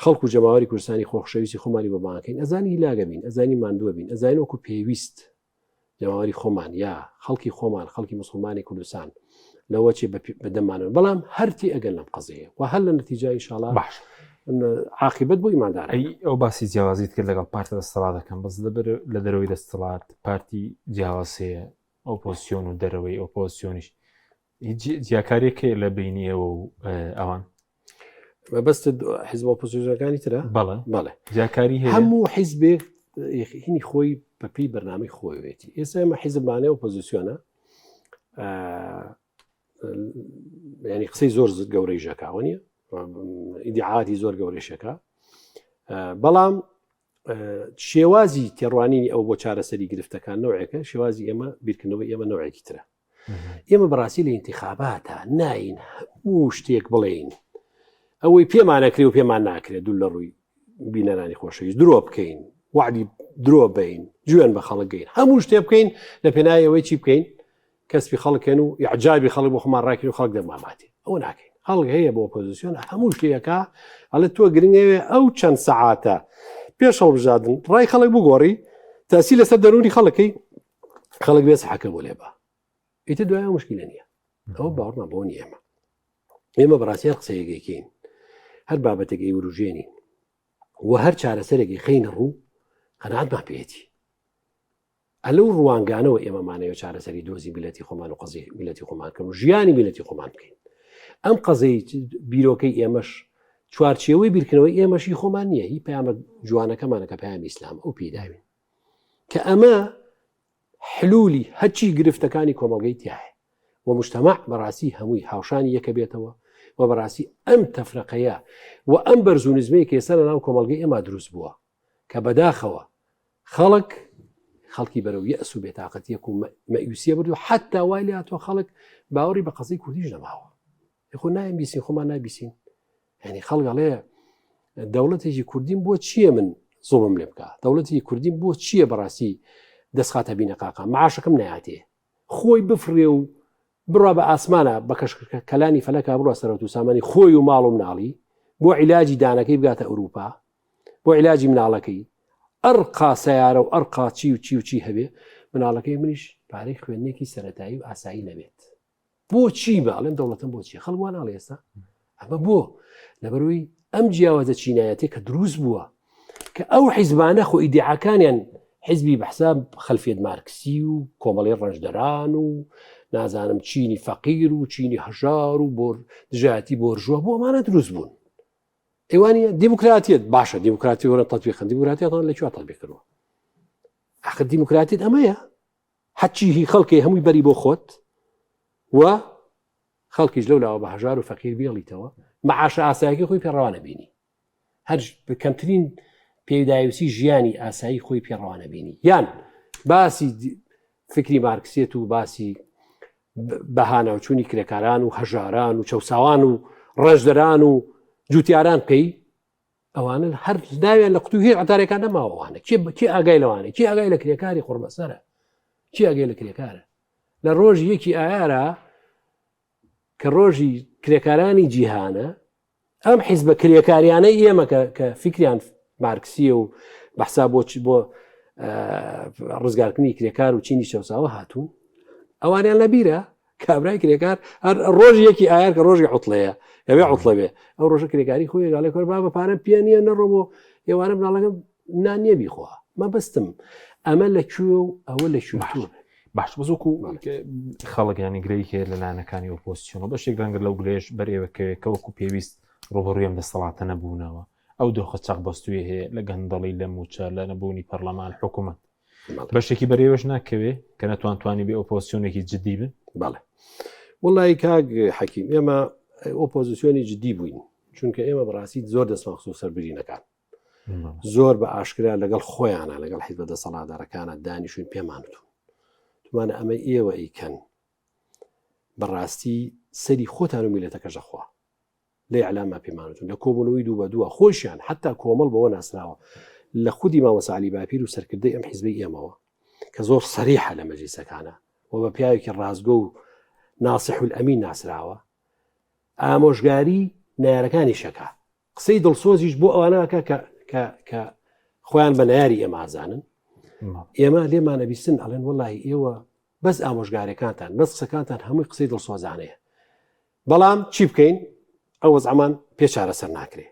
خەڵکو و جەماوەری کوردستانی خۆشەویستی خۆمانی بۆ بانکەین ئەزانی هیلاگە بین ئەزانی ماندووە بین ئەزانین وەکو پێویست جەماوەری خۆمان یا خەڵکی خۆمان خەڵکی مسلمانی کوردستان لەوە چێ بەدەمانن بەڵام هەرتی ئەگەر لەم قەزەیە و هەر لە نەتیجە ئینشاڵا باش عاقبەت بۆ ئیماندار ئەی ئەو باسی جیاوازیت کرد لەگەڵ پارتە دەستەڵاتەکەم بەس لەبەر لە دەرەوەی دەستەڵات پارتی جیاواز هەیە ئۆپۆزیسیۆن و دەرەوەی ئۆپۆزیسیۆنیش هیچ جیاکاریەک هەیە لە بینی ئێوە و ئەوان مەبەست حزب ئۆپۆزیسیۆنەکانی ترە بەڵێ بەڵێ جیاکاری هەیە هەموو حیزبێک هینی خۆی بەپێی بەرنامەی خۆیەتی ئێستا ئێمە حیزبمانەیە ئۆپۆزیسیۆنە ینی قسەی زۆر گەورەی ژەکاوە نیە ئیدعاتی زۆر گەورەشەکە بەڵام شێوازی تێڕوانینی ئەو بۆ چارەسەری گرفتەکان نوعێکە شێوازی ئێمە بیرکردنەوەی ئێمە نوعێکی ترە ئێمە بەڕاستی لە ئینتخاباتە ناین هەموو شتێک بڵێین ئەوەی پێمانەکرێ و پێمان ناکرێت دوور لە ڕووی بینەرانی خۆشەویست درۆ بکەین وعدی درۆ بین جوێن بە خەڵک گەین هەموو شتێ بکەین لە پێناوی ئەوەی چی بکەین کەسبی خەڵکێن و یعجابی خەڵک بۆ خۆمان ڕاکرین و خەڵک دەماماتی ئەوە ناکەین خەڵک هەیە بۆ ئۆپۆزیسیۆن هەموو شتێکە ئەڵێ تۆ گرنگەوێ ئەو چەند سەعاتە پێش هەڵبژاردن ڕای خەڵک بگۆڕی. تاسی لەسەر دەرونی خەڵەکەی خەڵک بێ حەکە بۆ لێ بە ئیتر دوای مشکلە نییە ئەوە باوەڕمان بۆ نیە ئێمە ئێمە بەڕاستی هەر قسەیەکەکەین هەر بابەتێک ئەی وروژێنین و هەر چارەسەرێکی خینە ڕوو قەناعەتمان پێیەتی ئەلەو ڕوانگانەوە ئێمەمانەوە چارەسەری دۆزی میلەتی خۆمان و قەزی میلەتی خۆمان کەن و ژیانی میلەتی خۆمان بکەین ئەم قەزەی بیرۆکەی ئێمەش چوارچێوەی بیرکردنەوەی ئێمەشی خۆمان نییە هی پەیامە جوانەکەمانە کە پەیامی ئیسلام ئەو پێداوین کە ئەمە حلولی هەرچی گرفتەکانی کۆمەڵگەی تایە و مجتمع بەڕاستی هەمووی هاوشانی یەکە بێتەوە و بەڕاستی ئەم تەفرەقەیە و ئەم بەرز و نزمەیە کە ئێستا لە ناو کۆمەڵگەی ئێمە دروست بووە کە بەداخەوە خەڵک خەڵکی بەرەو یەئس و بێتاقەتیەک و مەئیوسیە برد و حتا وای لێهاتووە خەڵک باوەڕی بە قەزیی کوردیش نەماوە. خۆ نایم بیسین خۆمان نابیسین ینی خەڵک ئەڵێ دەوڵەتێکی کوردیم بۆ چییە من زوڵم لێ بکە دەوڵەتی کوردیم بۆ چییە بەڕاستی دەستخاتە بینە قاقا معاشەکەم ناتێ خۆی بفرێ و بڕوا بە ئاسمانە بە کەلانی فەلەکە بڕە سەرەوت و سامانی خۆی و ماڵ و مناڵی بۆ عیلاجی دانەکەی بگاتە ئەوروپا بۆ عیلاجی مناڵەکەی ئەرقا سیارە و ئەرقا چی و چی و چی هەبێ مناڵەکەی منیش پارەی خوێندنێکی سەتایی و ئاسایی نەبێت بۆچی بە ئەڵێم دەوڵەتم بۆچی خەڵک وا ناڵێ ئێستا ئەمە بۆ لەبەرەوەی ئەم جیاوازە چینایەتی کە دروست بووە کە ئەو حیزبانە خۆ ئیدعاکانیان حیزبی بەحساب خەلفیت مارکسی و کۆمەڵی ڕەنجدەران و نازانم چینی فەقیر و چینی هەژار و بۆر دژایەتی بۆرژوە بۆ ئەمانە دروست بوون ئێوانە دیموکراتیت باشە دیموکراتی وەرە تەطبیقن دیموکراتیان لە کوێ تەطبیق کردووە ئاخر دیموکراتیت ئەمەیە هەرچی هی خەڵکەی هەمووی بەری بۆ خۆت و خەڵکیش لەو لاوە بە هەژار و فەقیر بێڵیتەوە مەعاشە ئاسایەکەی خۆی پێڕەوانە بینی هەر کەمترین پێداویستی ژیانی ئاسایی خۆی پێڕەوانە بینی یان باسی فکری مارکسێت و باسی بەهاناوچوونی کرێکاران و هەژاران و چەساوان و ڕەنجدەران و جوتیاران بکەی ئەوانە هەر ناویان لە قوتوی هیچ عتارێکان نەماوە ئەوانە کێ کێ ئاگای لەوانە کێ ئاگای لە کرێکاری قوڕبەسەرە کێ ئاگای لە کرێکارە لە ڕۆژی یەکی ئایارە کە ڕۆژی کرێکارانی جیهانە ئەم حیزبە کرێکاریانەی ئێمە کە کە فکریان مارکسیە و بەحسا بۆ بۆ ڕزگارکردنی کرێکار و چینی چەساوە هاتوون ئەوانیان لەبیرە کابرای کرێکار هەر ڕۆژی یەکی ئایار کە ڕۆژی عوتڵەیە ئەوێ عوتڵە بێ ئەو ڕۆژە کرێکاری خۆی گاڵێ کۆر بابە پارەم پێ نییە نەڕۆم و ئێوارە مناڵەکەم نان نییە بیخوا مەبەستم ئەمە لە کوێ و ئەوە لە کوێ باش باش بەزۆکو خەڵک ینی گرەی هەیە لە لایەنەکانی ئۆپۆزیسیۆنەوە بەشێک ڕەنگە لەو گلەیەش بەر ئێوە کەوێ کە وەکو پێویست ڕوبەڕووی ئەم دەسەڵاتە نەبوونەوە ئەو دۆخە چەقبەستووی هەیە لە گەندەڵی لە موچە لە نەبوونی پەرلەمان حکوومەت بەشێکی بەرێوەش ناکەوێ کە نەتوان توانی بێ ئۆپۆزیسیۆنێکی جددی بن بەڵێ وڵی کاک حەکیم ئێمە ئۆپۆزیسیۆنی جددی بووین چونکە ئێمە بەڕاستی زۆر دەستمان خستۆ سەر برینەکان زۆر بە ئاشکرا لەگەڵ خۆیانە لەگەڵ حیزبە دەسەڵاتدارەکانە دانیشوین پێمان وتون تومانە ئەمە ئێوە ئەیکەن بەڕاستی سەری خۆتان و میلەتەکەش دەخوا لە ئیعلاما پێمان وتون لە کۆبوونەوەی دوو بە دووە خۆشیان حتا کۆمەڵ بەوە ناسراوە لە خودی مامۆستا عەلی باپیر و سەرکردەی ئەم حیزبەی ئێمەوە کە زۆر سەریحە لە مەجلیسەکانە و بە پیاوێکی ڕاستگۆ و ناسح الئەمین ناسراوە ئامۆژگاری نەیارەکانی شەکا قسەی دڵسۆزیش بۆ ئەوانەکە کە کە کە خۆیان بە نەیاری ئێمە ئازانن ئێمە لێمانە بیستن ئەڵێن وەڵی ئێوە بەس ئامۆژگارەکانتان بەس قسەکانتان هەمووی قسەی دڵسۆزانەیە بەڵام چی بکەین ئەو وەزعەمان پێ چارەسەر ناکرێ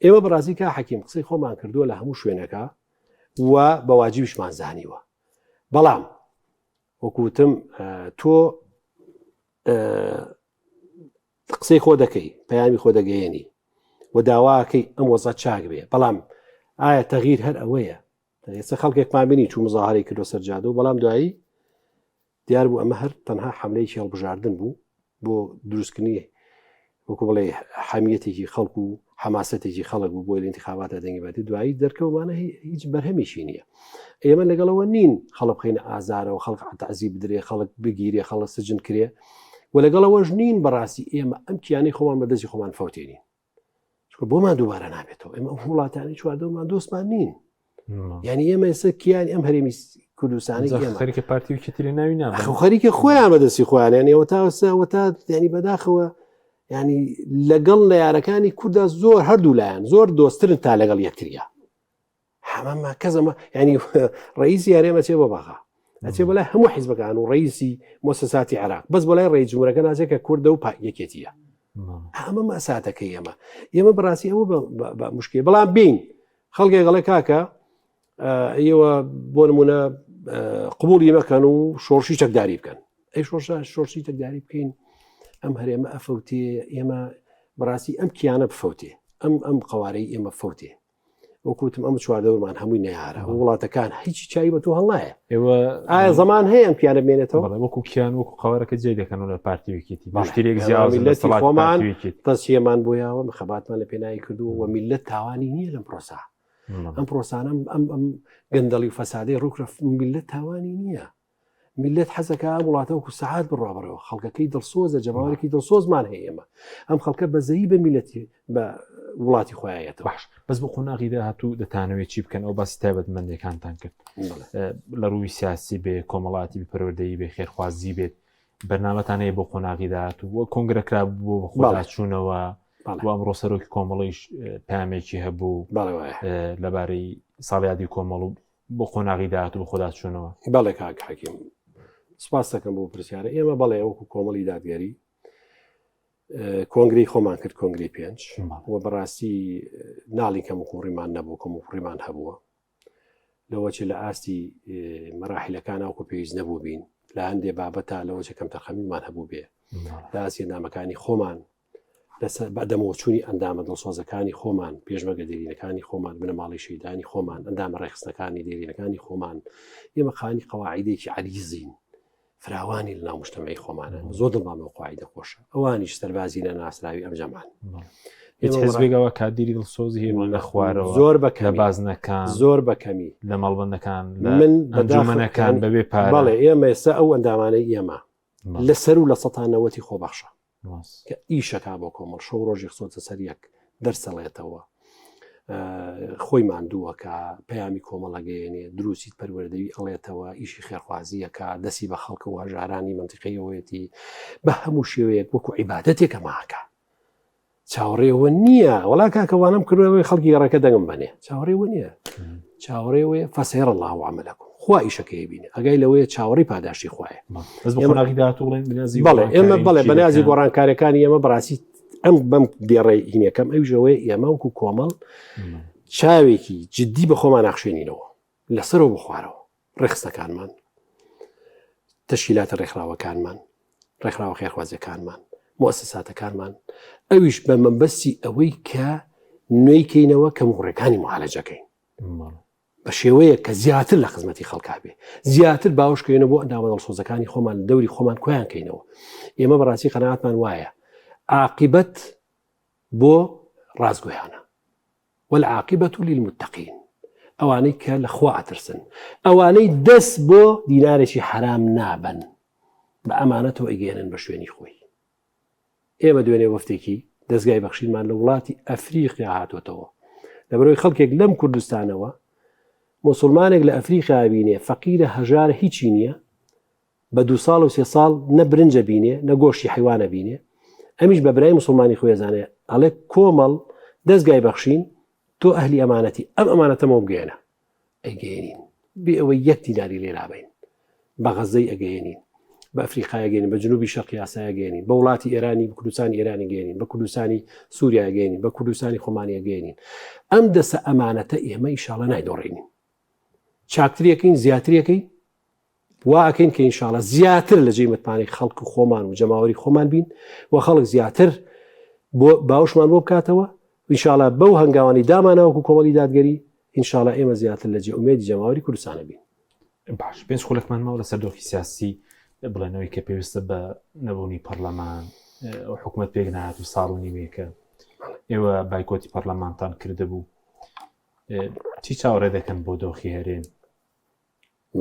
ئێمە بەڕازی کا حەکیم قسەی خۆمان کردووە لە هەموو شوێنەکە و بە واجبیشمان زانیوە بەڵام وەکوتم تۆ قسەی خۆ دەکەی پەیامی خۆ دەگەیەنی و داواکەی ئەم وەزە چاک بێ بەڵام ئایا تەغیر هەر ئەوەیە ئێستا خەڵکێکمان بینی چوو مزاهرەی کردو سەر جادە و بەڵام دوایی دیار بوو ئەمە هەر تەنها حەملەیەکی هەڵبژاردن بوو بۆ دروستکردنی وەکو بڵێ حەمیەتێکی خەڵک و حەماسەتێکی خەڵک بوو بۆی لە انتخاباتە دەنگی باتێ دوایی دەرکەومانە هیچ بەرهەمیشی نییە ئێمە لەگەڵەوە نین خەڵک بخەینە ئازارەوە خەڵک تەعزیب بدرێ خەڵک بگیرێ خەڵک سجن کرێ و لەگەڵەوەش نین بەڕاستی ئێمە ئەم کیانەی خۆمان بەدەستی خۆمان فەوتێنین چونکە بۆمان دووبارە نابێتەوە ئێمە ئەو وڵاتانی چواردەورمان دۆستمان نین یعنی ئێمە ئێستا کیانی ئەم هەرێمی کوردستانی خەریکە پارتی و چتری ناوی نا خەریکە خۆیان بەدەستی خۆیان یعنی ئەوە تا ئەوە تا ینی بەداخەوە ینی لەگەڵ نەیارەکانی کووردا زۆر هەردوو لایەن زۆر دۆسترن تا لەگەڵ یەکتریا. هەمە کەسەمە ینی ڕئیسی هەرێمە چێ بۆ بەغا ئەچێ بەلای هەموو حیزبەکان و ڕئیسی مۆسەساتی عراق بەس بەلای ڕێی جمهورەکە ناچێت کە کوردە و یەکێتیە ئەمە مەساتەکەی ئێمە ئێمە بەڕاستی ئەوە بە مشکێ بەڵام بین خەڵکێک گەڵێ کاکە ئێوە بۆ نمونە قبولی مەکەن و شۆڕشی چەکداری بکەن ئەی شۆڕشە شۆڕشی چەکداری بکەین ئەم هەرێمە ئەفەوتێ ئێمە بەڕاستی ئەم کیانە بفەوتێ ئەم ئەم قوارەی ئێمە فەوتێ وەکوتم ئەم چواردەورمان هەمووی نەیارە و وڵاتەکان هیچی چای بە تۆ هەڵنایە ئێوە ئایا زەمان هەیە ئەم کیانە بمێنێتەوە وەکو کیان وەکو قوارەکە جێ دەکەن و لە پارتی وکێتی باشترێک زیاز میلەتی خۆمان تەسیەمان بۆ یاوە خەباتمان لە پێناوی کردووە و میلەت تاوانی نییە لەم پرۆسا ئەم پرۆسانە ئەم ئەم گەندەڵی و فەسادەی ڕووکرە میلەت تاوانی نییە میلەت حەزەکە ئەم وڵاتە وەکو سەعات بڕوا بڕەوە خەڵکەکەی دڵسۆزە جەماوەرێکی دڵسۆزمان هەیە ئێمە ئەم خەڵکە بەزەیی بە میلەتی بە وڵاتی خۆیانەتەوە باش بەس بۆ قۆناغی داهاتوو دەتانەوێت چی بکەن ئەو باسی تایبەتمەندەکانتان کرد لە ڕووی سیاسی بێ کۆمەڵاتی پەروەردەیی بێ خێرخوازی بێت بەرنامەتان هەیە بۆ قۆناغی داهاتوو وە کۆنگرە کرا بۆ بەخۆداچوونەوە و ئەمڕۆ سەرۆکی کۆمەڵیش پامێکی هەبوو لەبارەی ساڵیادی کۆمەڵ و بۆ قۆناغی داهاتوو بەخۆداچوونەوە. بەڵێ کاک حەکیم سپاس دەکەم بۆ پرسیارە ئێمە بەڵێ وەکو کۆمەڵی دادگەری کۆنگری خۆمان کرد کۆنگری پێنج و بەڕاستی ناڵی کەم و کوڕیمان نەبوو کەم و کوڕیمان هەبووە لەوەچێ لە ئاستی مەراحیلەکان ئەوکو پێویست نەبوو بین لە هەندێ بابەتە لەوەچێ کەم تەرخەمیمان هەبوو بێ لە ئاستی نامەکانی خۆمان لەسەر بەدەمەوەچوونی ئەندامە دڵسۆزەکانی خۆمان، پێشمەرگە دێرینەکانی خۆمان، بنەماڵەی شەهیدانی خۆمان، ئەندامە ڕێکخستنەکانی دێرینەکانی خۆمان، ئێمە خاوەنی قەواعیدێکی عەریزین، فراوانی لەناو مجتەمعی خۆمانە، زۆر دڵمان بەو قەواعیدە خۆشە، ئەوانیش سەربازی نەناسراوی ئەم جەمعەن. هیچ حزبێک ئەوە کادیری دڵسۆزی هەیە لە خوارەوە زۆر بە لە بازنەکان زۆر بە کەمی لە مەڵبەندەکان من ئەنجومەنەکان بەبێ پارە بەڵێ ئێمە ئێستا ئەو ئەندامانەی ئێمە لە سەروو 90% خۆبەخشە کە ئیشەکا بۆ کۆمەڵ شەو ڕۆژی خسۆتە سەر یەک دەرسەڵێتەوە خۆی ماندووەکە پەیامی کۆمەڵەگەیەنێ دروستی پەروەردەوی ئەڵێتەوە ئیشی خێرخوازیەکە دەسی بە خەڵکە و هەژارانی منتیقەیەوەیەتی بە هەموو شێوەیەک وەکو عیبادەتێکە ماکە چاوەڕێوە نییە وەڵا کاکە وانم کردەوەی خەڵکی گەڕەکە دەنگم بەنێ چاوەڕێوە نییە چاوەڕێوەیە فسيرى الله عملكم خوا ئیشەکەی بینێ ئەگای لەوەیە چاوەڕی پاداشتی خوایە بەڵێ ئێمە بەڵێ بەنیازی گۆڕانکاریەکانی ئێمە بەڕاستی ئەم بەم دێڕێ هینەکەم ئەویشەوەی ئێمە وەکو کۆمەڵ چاوێکی جددی بە خۆمان ناخشێنینەوە لەسەرەوە بخوارەوە ڕێخستەکانمان، تەشکیلاتە ڕێکخراوەکانمان، ڕێکخراوە خێرخوازیەکانمان، موسساتەکانمان، ئەویش بە مەبەستی ئەوەی کە نوێی کەینەوە کەم وڕێکانی معالەجەکەین بە شێوەیە کە زیاتر لە خزمەتی خەڵکا بێ زیاتر باوەشکەینە بۆ ئەندامە دڵسۆزەکانی خۆمان لە دەوری خۆمان کۆیان کەینەوە ئێمە بەڕاستی قەناعەتمان وایە عاقبەت بۆ ڕاستگۆیانە والعاقبە للمتقین ئەوانەی کە لە خوا ئەترسن ئەوانەی دەست بۆ دینارێکی حەرام نابەن بە ئەمانەتەوە ئەیگەیەنن بە شوێنی خۆی ئێمە دوێنێ وەفتێکی دەستگای بەخشینمان لە وڵاتی ئەفریقیا هاتۆتەوە لەبەرەوەی خەڵکێک لەم کوردستانەوە مسلمانێک لە ئەفریقیا بینێ فەقیرە هەژار هیچی نییە بە دو ساڵ و سێ ساڵ نە برنج ئەبینێ نە گۆشتی حەیوان ئەبینێ ئەمیش بە برای موسڵمانی خۆی ئەزانێ ئەڵێ کۆمەڵ دەزگای بەخشین تۆ ئەهلی ئەمانەتی ئەم ئەمانەتەمەوە بگەیەنە ئەیگەیەنین بێ ئەوەی یەک دیناری لێ لابەین بە غەزەی ئەگەیەنین بە ئەفریقای گەێنین بە جنوبی شەرقی ئاسیا گەێنین بە وڵاتی ئێرانی کوردستانی ئێرانی گەێنین بە کوردستانی سووریا گەێنین بە کوردستانی خۆمانی گەێنین ئەم دەسە ئەمانەتە ئێمە ئیشاڵە نایدۆڕێنین چاکتریەکەین زیاتریەکەین وا ئەکەین کە ئینشاڵە زیاتر لە جێی متمانەی خەڵک و خۆمان و جەماوەری خۆمان بین و خەڵک زیاتر بۆ باوشمان بۆ بکاتەوە ئینشاڵە بەو هەنگاوانی دامانەوەکو کۆمەڵی دادگەری ئینشاڵە ئێمە زیاتر لە جێ ئومێدی جەماوەری کوردستانە بین. باش پێنج خولەکمان ماوە لەسەر دۆخی سیاسی بڵێنەوەی کە پێویستە بە نەبوونی پەرلەمان ئەو حکوومەت پێک نهات و ساڵ و نیوێکە ئێوە بایکۆتی پەرلەمانتان کردبوو چی چاوەڕێ دەکەن بۆ دۆخی هەرێم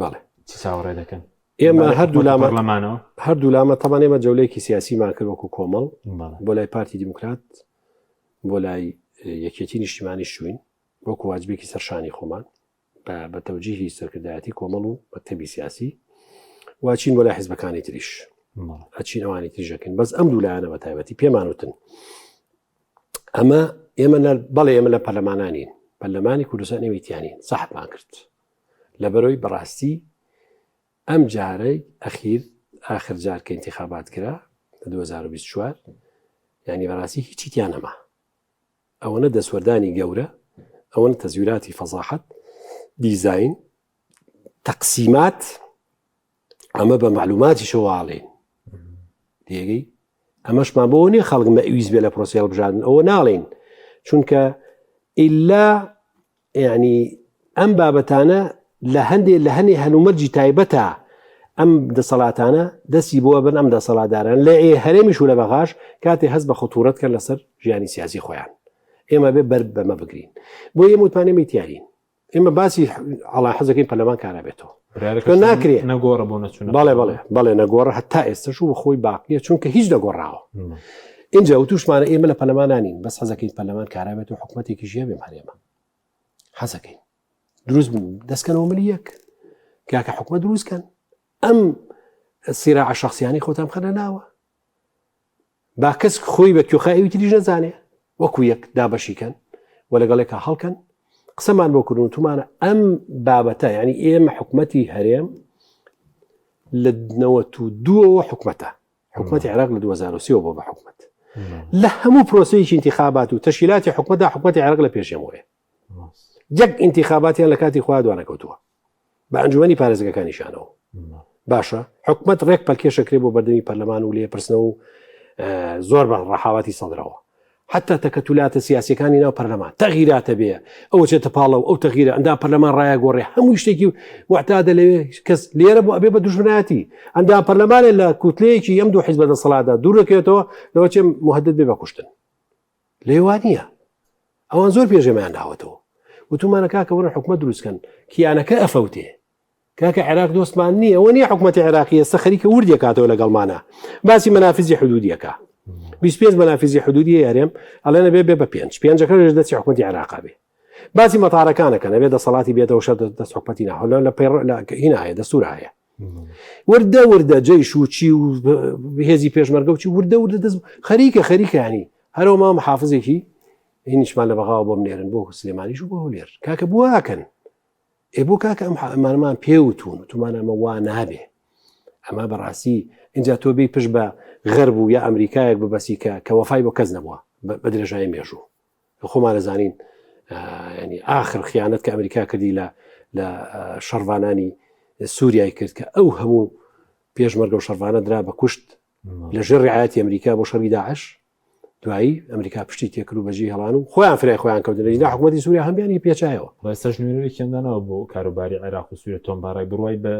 بەڵێ چی چاوەڕێ دەکەن ئێمە هەردوو لامانەوە هەردوو لامە تەمان ئێمە جەولەیەکی سیاسیمان کرد وەکو کۆمەڵ بۆ لای پارتی دیموکرات بۆ لای یەکێتی نیشتیمانی شوین وەکو واجبێکی سەرشانی خۆمان بە تەوجیهی سەرکردایەتی کۆمەڵ و مەکتەبی سیاسی واچین بۆ لای حزبەکانی تریش ئەچین ئەوانی تریژەکەین بەس ئەم دوو لایەنە بە تایبەتی پێمان وتن ئەمە ئێمە بەڵێ ئێمە لە پەرلەمانانین. پەرلەمانی کوردستان ئێمەی تیانین سەحبمان کرد لەبەرەوەی بەڕاستی ئەم جارەی ئەخیر ئاخر جار کە ئینتیخابات کرا لە 2024 یعنی بەڕاستی هیچی تیا نەما ئەوەنە دەستوەردانی گەورە ئەوەنە تەزویراتی فەزاحەت دیزین تەقسیمات ئەمە بە معلوماتیشەوە ئاڵێن تێگەی ئەمەشمان بۆ نییە خەڵک مەویست بێ لە پرۆسی هەڵبژاردن ئەوە ناڵێن چونکە ئللا یعنی ئەم بابەتانە لە هەندێ لە هەنێ هەلومەرجی تایبەتە ئەم دەسەڵاتانە دەستی بۆ بن ئەم دەسەڵاتداران لە ئێ هەرێمیش و لە بەغاش کاتێ هەست بە خطورەت کەن لەسەر ژیانی سیاسی خۆیان ئێمە بێ بەر بەمە بگرین بۆ ئێمە وتمان ئێمەی تیارین ئێمە باسی ئەڵا حەزەکەین پەرلەمان کارا بێتەوە ناکرێ نەگۆڕە بۆ نەچون بەڵێ بەڵێ بەڵێ نەگۆڕە هەتا ئێستش و خۆی باقیە چونکە هیچ دەگۆڕاوە اینجا وتوشمانە ئێمە لە پەرلەمانانین بەس حەزەکەین پەرلەمان کارا بێت و حکوومەتێکی ژێ بێم هەرێمە حەزەکەین دروست بوو دەستکەنەوە ملی یەک کاکە حکومە دروستکەن ئەم سیراعە شخصیانی خۆتان بخەنە ناوە با کەس خۆی بە کوێخای ئەوی تریش نەزانێ وەکو یەک دابەشی کەن و لەگەڵێکا هەڵکەن قسەمان بۆ کردون تومانە ئەم بابەتە یعنی ئێمە حکومەتی هەرێم لە نەوە و دووەوە حکومەتە حکومەتی عێراق لە 2023 بۆ بە حکومەت لە هەموو پرۆسەیەکی انتخابات و تەشکیلاتی حکومەتدا حکومەتی عێراق لە پێشێمەوەیە یەک ئینتیخاباتیان لە کاتی خۆیان دوانەکەوتووە بە ئەنجومی پارێزگەکانیشانەوە باشە حکومت ڕێک پەلکێشەکرێ بۆ بەردەمی پەرلەمان و لێپرسنەوە و زۆر بە ڕەحاواتی سەدرەوە حتا تەکەتولاتە سیاسەکانی ناو پەرلەمان تەغیراتە بێ ئەوە چێتە پاڵە و ئەو تەغیرە ئەندا پەرلەمان ڕایە گۆڕێ هەموو شتێکی وعتادە لەوێ کەس لێرە بۆ ئەبێ بە دوژمنایەتی ئەندا پەرلەمانێ لە کوتلەیەکی ئەم دوو حیزبە دەسەڵاتدا دوور دەکەوێتەوە لەوە چێ مهدد بێ بە کوشتن لێوا نییە ئەوان زۆر پێشێمەیان داوەتەوە وتومانە کاکە وەرن حکومەت دروستکەن کیانەکە ئەفەوتێ کاکە عێراق دۆستمان نییە ئەوە نییە حکومەتی عێراقی ئێستا خەریکە وردیەکاتەوە لەگەڵمانە باسی مەنافزی حدودیەکە 25 مەنافزی حدودی هەرێم ئەڵێنە بێ بێ بە پێنج پێنجەکە ژێر دەستی حکومەتی عێراقا بێ باسی مەتارەکانەکەن ئەبێ دەسەڵاتی بێتەوە شەر دەست حکومەتی ناهۆ لە پەیڕ لە هینا هەیە دەستور هەیە وردە وردە جەیش و چی و هێزی پێشمەرگە و چی وردە وردە دەست خەریکە خەریکانی هەرەوە مام حافزێکی هینیشمان لە بەغاوە بۆم نێرن بۆ سلێمانیش و بۆ هەولێر کاکە بواکەن ئێ بۆ کاکە ئەم ئەمانەمان پێوتون تومانە ئەمە وا نابێ ئەمە بەڕاستی اینجا تۆ بی پشت بە غەرب و یا ئەمریکایەک ببەسی کە کە وەفای بۆ کەس نەبووە بە درێژایی مێژوو خۆمان ئەزانین ینی ئاخر خیانەت کە ئەمریکا کردی لە لە شەڕڤانانی سووریای کرد کە ئەو هەموو پێشمەرگە و شەڕڤانە درا بە کوشت لە ژێر ڕعاەتی ئەمریکا بۆ شەڕی داعش دوایی ئەمریکا پشتی تێکرد و بەجێ هەڵان و خۆیان فرای خۆیان کەوتن لەجدا حکوومەتی سووریا هەمیانی پێچایەوە ڕێسەش نوێنەرێکیاندانەوە بۆ کاروباری عێراق و سووریا تۆم باڕای بڕوای بە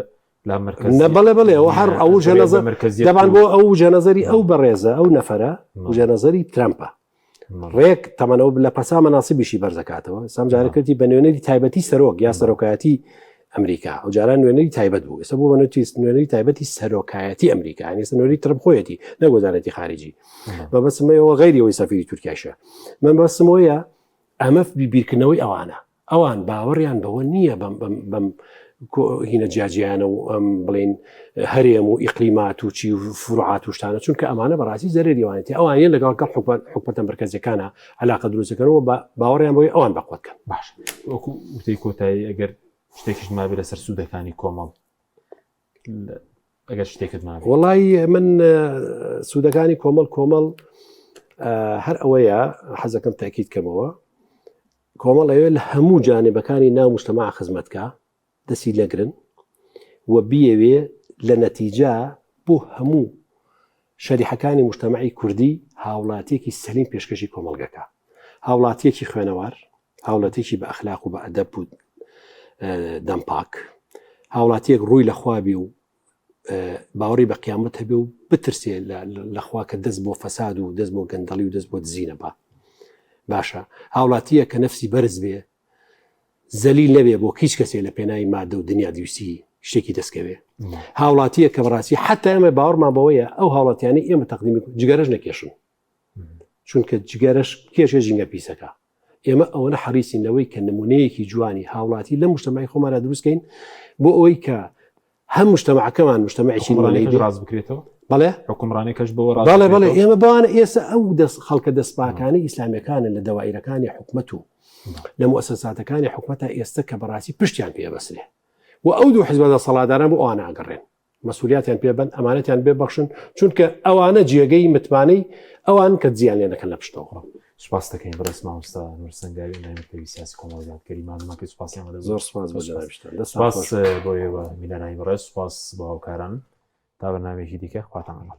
لا مرکز نە بەڵێ بەڵێ ئەوە هەر ئەو جەنەزە دەبان بۆ ئەو جەنەزەری ئەو بەڕێزە ئەو نەفەرە جەنەزەری ترەمپە ڕێک تەمەنەوە لە پەسا مەناسبیشی بەرزەکاتەوە سام جارە کردی بە نوێنەری تایبەتی سەرۆک یا سەرۆکایەتی ئەمریکا ئەو جاران نوێنەری تایبەت بوو ئێستا بۆ بەنوێتی نوێنەری تایبەتی سەرۆکایەتی ئەمریکا یعنی ئێستا نوێنەری ترەمپ خۆیەتی نەک وەزارەتی خارجی مەبەستمەوە غەیری ئەوەی سەفیری تورکیاشە من بەسمەوەیە ئەمە بیرکردنەوەی ئەوانە ئەوان باوەڕیان بەوە نییە بەم بەم بەم هینە جیاجیانە و ئەم بڵین هەرێم و ئیقلیمات و چی و فروعات و شتانە چونکە ئەمانە بەڕاستی زەرەری وانێتی ئەوان لەگەڵ گەڵ حکومەت حکومەتە مەرکەزیەکانە علاقە دروستەکەنەوە بە باوەڕیان بۆی ئەوان بەقوت کەن باش وەکو وتەی کۆتایی ئەگەر شتێکیش مابێ لەسەر سوودەکانی کۆمەڵ ئەگەر شتێکت مابێ وڵی من سوودەکانی کۆمەڵ کۆمەڵ هەر ئەوەیە حەزەکەم تاکیید کەمەوە کۆمەڵ ئەوێ لە هەموو جانبەکانی ناو مجتەماع خزمەت کا دەسی نەگرن و بیەوێ لە نەتیجە بۆ هەموو شەریحەکانی مجتەمەعی کوردی هاوڵاتیەکی سەلیم پێشکەشی کۆمەڵگەکە هاوڵاتیەکی خوێنەوار هاوڵاتیەکی بە ئەخلاق و بە ئەدەب و دەم پاک هاوڵاتیەک ڕووی لە خوا بێ و باوەڕی بە قیامەت هەبێ و بترسێ لەخوا کە دەست بۆ فەساد و دەست بۆ گەندەڵی و دەست بۆ دزی نەبا باشە هاوڵاتیە کە نەفسی بەرز بێ زەلیل نەبێ بۆ هیچ کەسێ لە پێناوی مادە و دنیا دیوسی شتێکی دەستکەوێ هاوڵاتیە کە بەڕاستی حتا ئێمە باوەڕمان بەوەیە ئەو هاوڵاتیانی ئێمە تەقدیمی جگەرەش نەکێشن چونکە جگەرەش کێشە ژینگە پیسەکە ئێمە ئەوەنە حەریسین لەوەی کە نمونەیەکی جوانی هاوڵاتی لە مجتەمەعی خۆماندا دروستکەین بۆ ئەوەی کە هەم مجتەمەعەکەمان مجتەمەعێکی نمونەیی بێت. ڕاست بکرێتەوە بەڵێ حکومڕانی کەش بەوە ڕاست بەڵێ بەڵێ ئێمە بەوانە ئێستا ئەو دەست خەڵکە دەستپاکانی ئیسلامیەکانن لە دەوایرەکانی حکومەت و. لە موسەساتەکانی حکومەتە ئێستا کە بەڕاستی پشتیان پێ بەسرێ و ئەو دوو حزبە دەسەڵاتداران بۆ ئەوانە ئەگەڕێن مەسولیاتیان پێ بن ئەمانەتیان بێ بەخشن چونکە ئەوانە جێگەی متمانەی ئەوان کە زیان لێ نەکەن لە پشتەوە. سپاس دەکەین بەڕێز مامۆستا نور سەنگاوی ئەندامی مەکتەبی سیاسی کۆمەڵی دادگەری ماندوومان کرد سپاسیان لێ زۆر سپاس بۆ جەنابیشتان دەستان سپاس بۆ ئێوە بینەرانی بەڕێز سپاس بۆ هاوکاران تا بەرنامەیەکی دیکە خواتان لەگەڵ.